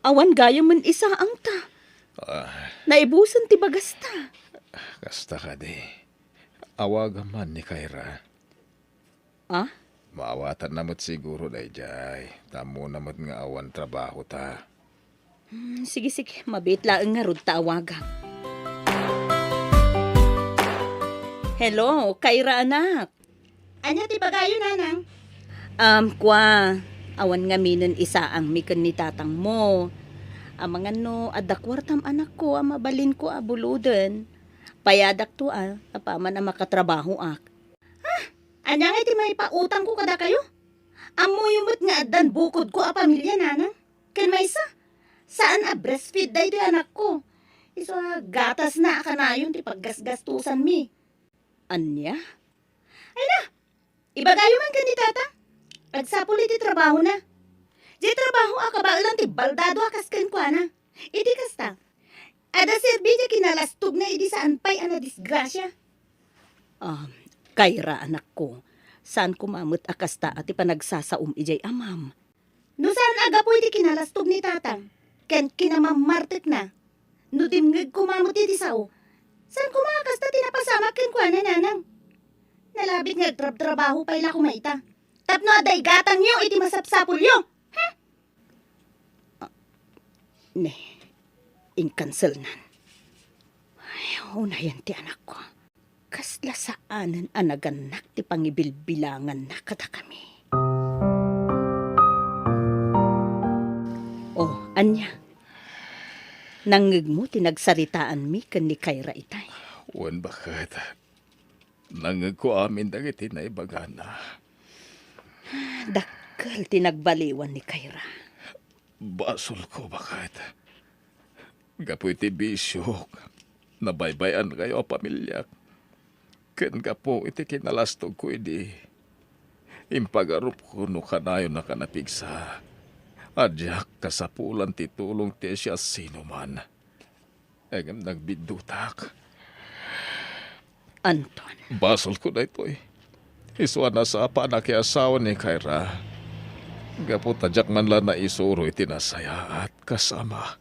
awan gayamen isaangta. Ah. Naibusen ti bagasta. Kasta kadi. Awagam man ni Kyra. Ah? Maawatanna met siguro daydiay. Ta ammona met nga awan trabahota. Hmm, sige, sige. Mabiit laeng ngarud ta awagak. Hello, Kyra, anak. Ania ti ibagayo, nanang? Um, kua, awan ngaminen isaangmi ken ni tatangmo. Amangan no adda kuartam, anakko, a mabalinko a buloden. Payadakto, a, apaman a makatrabahoak. Ha? Ania ngay ti maipautangko kadakayo? Ammoyo met nga addan bukodko a pamilia, nanang. Ken maysa, saan a breastfeed daytoy anakko. Isu a gatasna a kanayon ti paggasgastosanmi. Ania? Ay na! Ibagayo man ken ni tata. Agsapul iti trabahona. Diay trabaho a kabaelan ti baldado a kas kenkuana. Iti kasta, adda serbi ti kinalastogna idi saan pay a nadisgrasia. Ah, Kyra, anakko, saan koma met a kasta a ti panagsasaom idiay amam. No saan a gapu iti kinalastog ni tatang ken kinamammartekna, no dimngeg koma met iti sao, saan koma a kasta ti napasamak kenkuana, nanang. Nalabit nga agtrabtrabaho pay la koma ita tapno adda igatangyo iti masapsapulyo. Hmm? Ah, ne, inkanselnan. Ay, unayen ti anakko. Kasla saanen a nagannak ti pangibilbilanganna kadakami. Oh, ania? Nangngegmo ti nagsaritaanmi ken ni Kyra itay? Wen, baket. Nangngegko amin dagiti naibagana. Dakkel ti nagbaliwan ni Kyra. Basolko, baket. Gapu iti bisiok, Nabaybay-ankayo a pamiliak. Ken gapu iti kinalastogko idi, impagarupko no kanayon a napigsa a diak kasapulan ti tulong ti siasinoman. Ngem nagbiddutak. Anton. Basolko daytoy. Isu a nasapa a nakiasawa ni Kyra. Gapu ta diak man la naisuro iti nasayaat kas ama.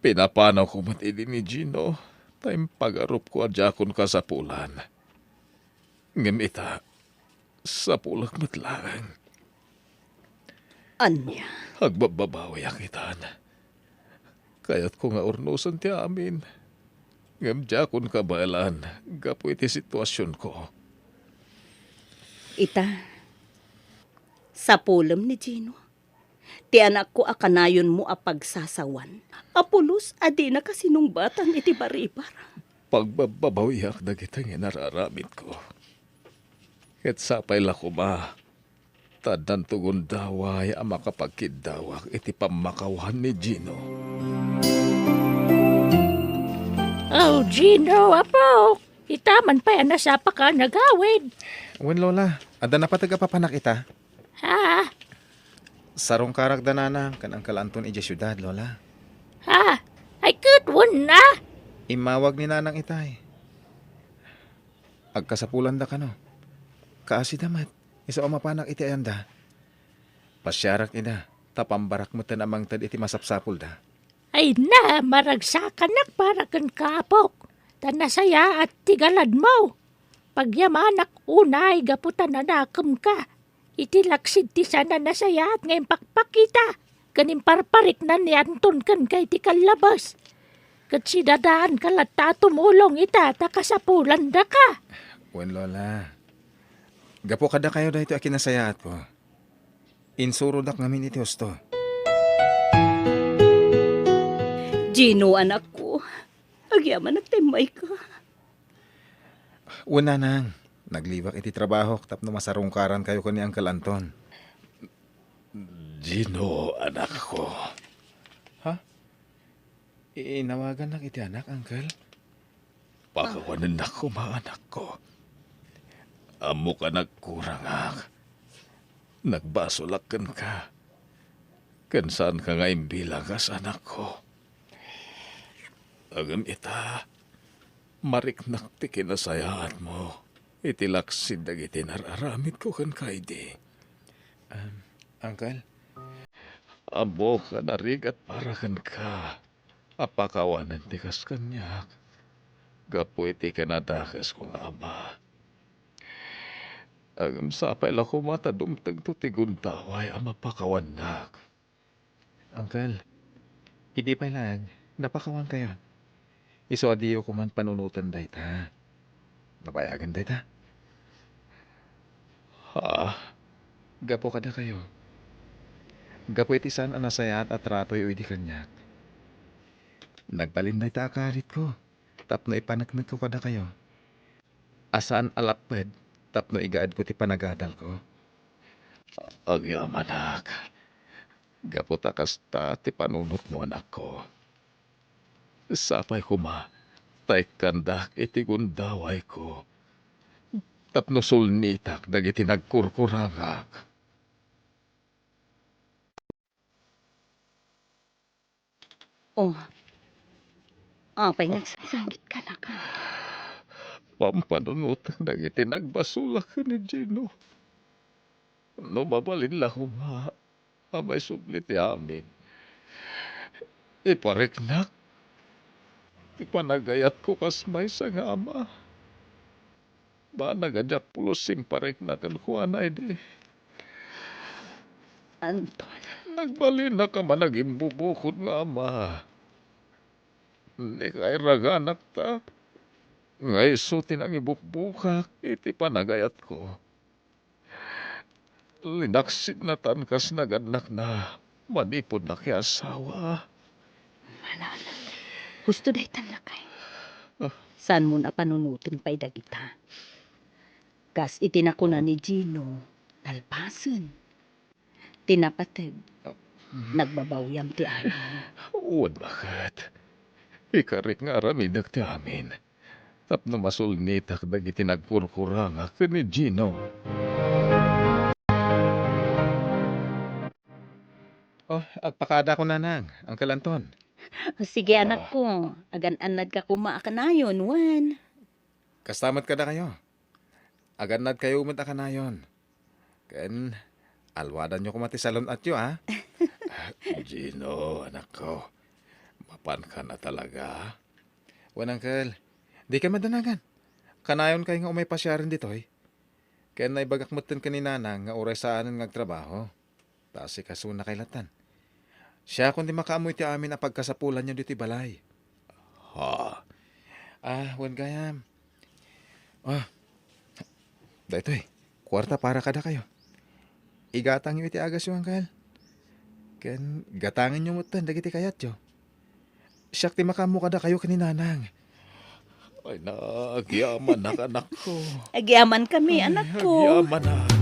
Pinapanawko met idi ni Gino, ta impagarupko a diakon kasapulan. Ngem ita, sapulek met laeng. Ania? Agbabbabawiak itan. Kayatko nga urnosen ti amin. Ngem diakon kabaelan gapu iti situasionko. Ita, sapulem ni Gino. Ti anakko a kanayonmo a pagsasawan a pulos a dina kasinungbatan iti baribar. Pagbabbabawiak dagiti nga inar-aramidko. Ket sapay la koma ta addanto gundaway a makapagkiddawak iti pammakawan ni Gino. Oh, Gino, apok! Ita man pay a nasapaka a nagawid. Wen, Lola. Adda napateg a papanak ita? Ha? Sarungkarak da nanang ken Uncle Anton idiay siudad, Lola. Ha? Ay, ket wen na? Immawag ni nanang itay. Agkasapulan da kano. Kaasi da met. Isu a mapanak iti ayanda. Pasiarak ida, ta pambarak met a mangted iti masapsapulda. Ay na, maragsakanak para kenka, apok, ta nasayaat ti galadmo. Pagyamanak unay gapu ta nanakemka iti laksid ti saan a nasayaat nga impakpakita ken imparparikna ni Anton kenka iti kallabes. Ket sidadaanka latta a tumulong ita ta kasapulandaka. Wen, Lola. Gapu kadakayo daytoy a kinasayaatko. Insurodak ngamin iti husto. Gino, anakko, agyamanak ta immayka. Wen, nanang, nagliwak iti trabahok tapno masarungkarankayo ken ni Uncle Anton. Gino, anakko. Ha? Inawagannak iti anak, Uncle? Pakawanennak koma, anakko. Ammok a nagkurangak. Nagbasolak kenka. Ken saanka nga imbilang kas anakko. Ngem ita, mariknak ti kinasayaatmo iti laksid dagiti inar-aramidko kenka idi. Um, Uncle? Ammok a narigat para kenka a pakawanen ti kas kaniak gapu iti kinadakesko nga ama. Ngem sapay la koma ta dumtengto ti gundaway a mapakawannak. Uncle, idi pay laeng, napakawankayo. Isu a diyo koman panunoten dayta. Nabayagen dayta? Ha? Gapu kadakayo. Gapu iti saan a nasayaat a tratoyo idi kaniak. Nagbalin dayta a karitko tapno ipaneknekko kadakayo. A saan a lapped tapno igaedko ti panagadalko. Agyamanak, gapu ta kasta ti panunotmo, anakko. Sapay koma ta ikkandak iti gundawayko tapno sulnitak dagiti nagkurkurangak. Oh. Apay nga agsasangit ka, anak? Pampanunotek dagiti nagbasolak ken ni Gino. No mabalin la koma a maisubli ti amin, ipariknak ti panagayatko kas maysa nga ama. Banag a diak pulos imparikna kenkuana idi. Anton. Nagbalinak a managimbubukod nga ama. Ni kairaganakta nga isu ti nangibukbukak iti panagayatko. Linaksidnatan kas nagannakna manipud nakiasawa. Manan, husto daytan, lakay. Ah. Saanmon a panunoten pay dagita. Kas iti nakuna ni Gino, nalpasen. Ti napateg, ah, nagbabawiam ti amin. Wen, baket. Ikarik nga aramidek ti amin tapno masulnitak dagiti nagkurkurangak ken ni Gino. Oh, agpakada ko, Nanang, Uncle Anton. Sige, Ah. anakko. Agan-annadka koma a kanayon, wen. Kasta met kadakayo. Agannadkayo met a kanayon. Ken alwadanyo koma ti salun-atyo, a? Gino, anakko, mapanka na talaga? Wen, Uncle, dika madanagan. Kanayonkay nga umay pasiaren ditoy. Ken naibagak metten ken ni Nanang nga uray saanen nga agtrabaho. Ta asikasonakay lattan. Siakon ti makaammo iti amin a pagkasapulanyo ditoy balay. Ha? Ah, wen gayam. Ah, daytoy, kuarta para kadakayo. Igatangyo iti agasyo, Uncle. Ken gatangenyo metten dagiti kayatyo. Siak ti makaammo kadakayo ken ni Nanang. Ay, na, agyamanak, anakko. Agyamankami, Ay, anakko. Agyamanak.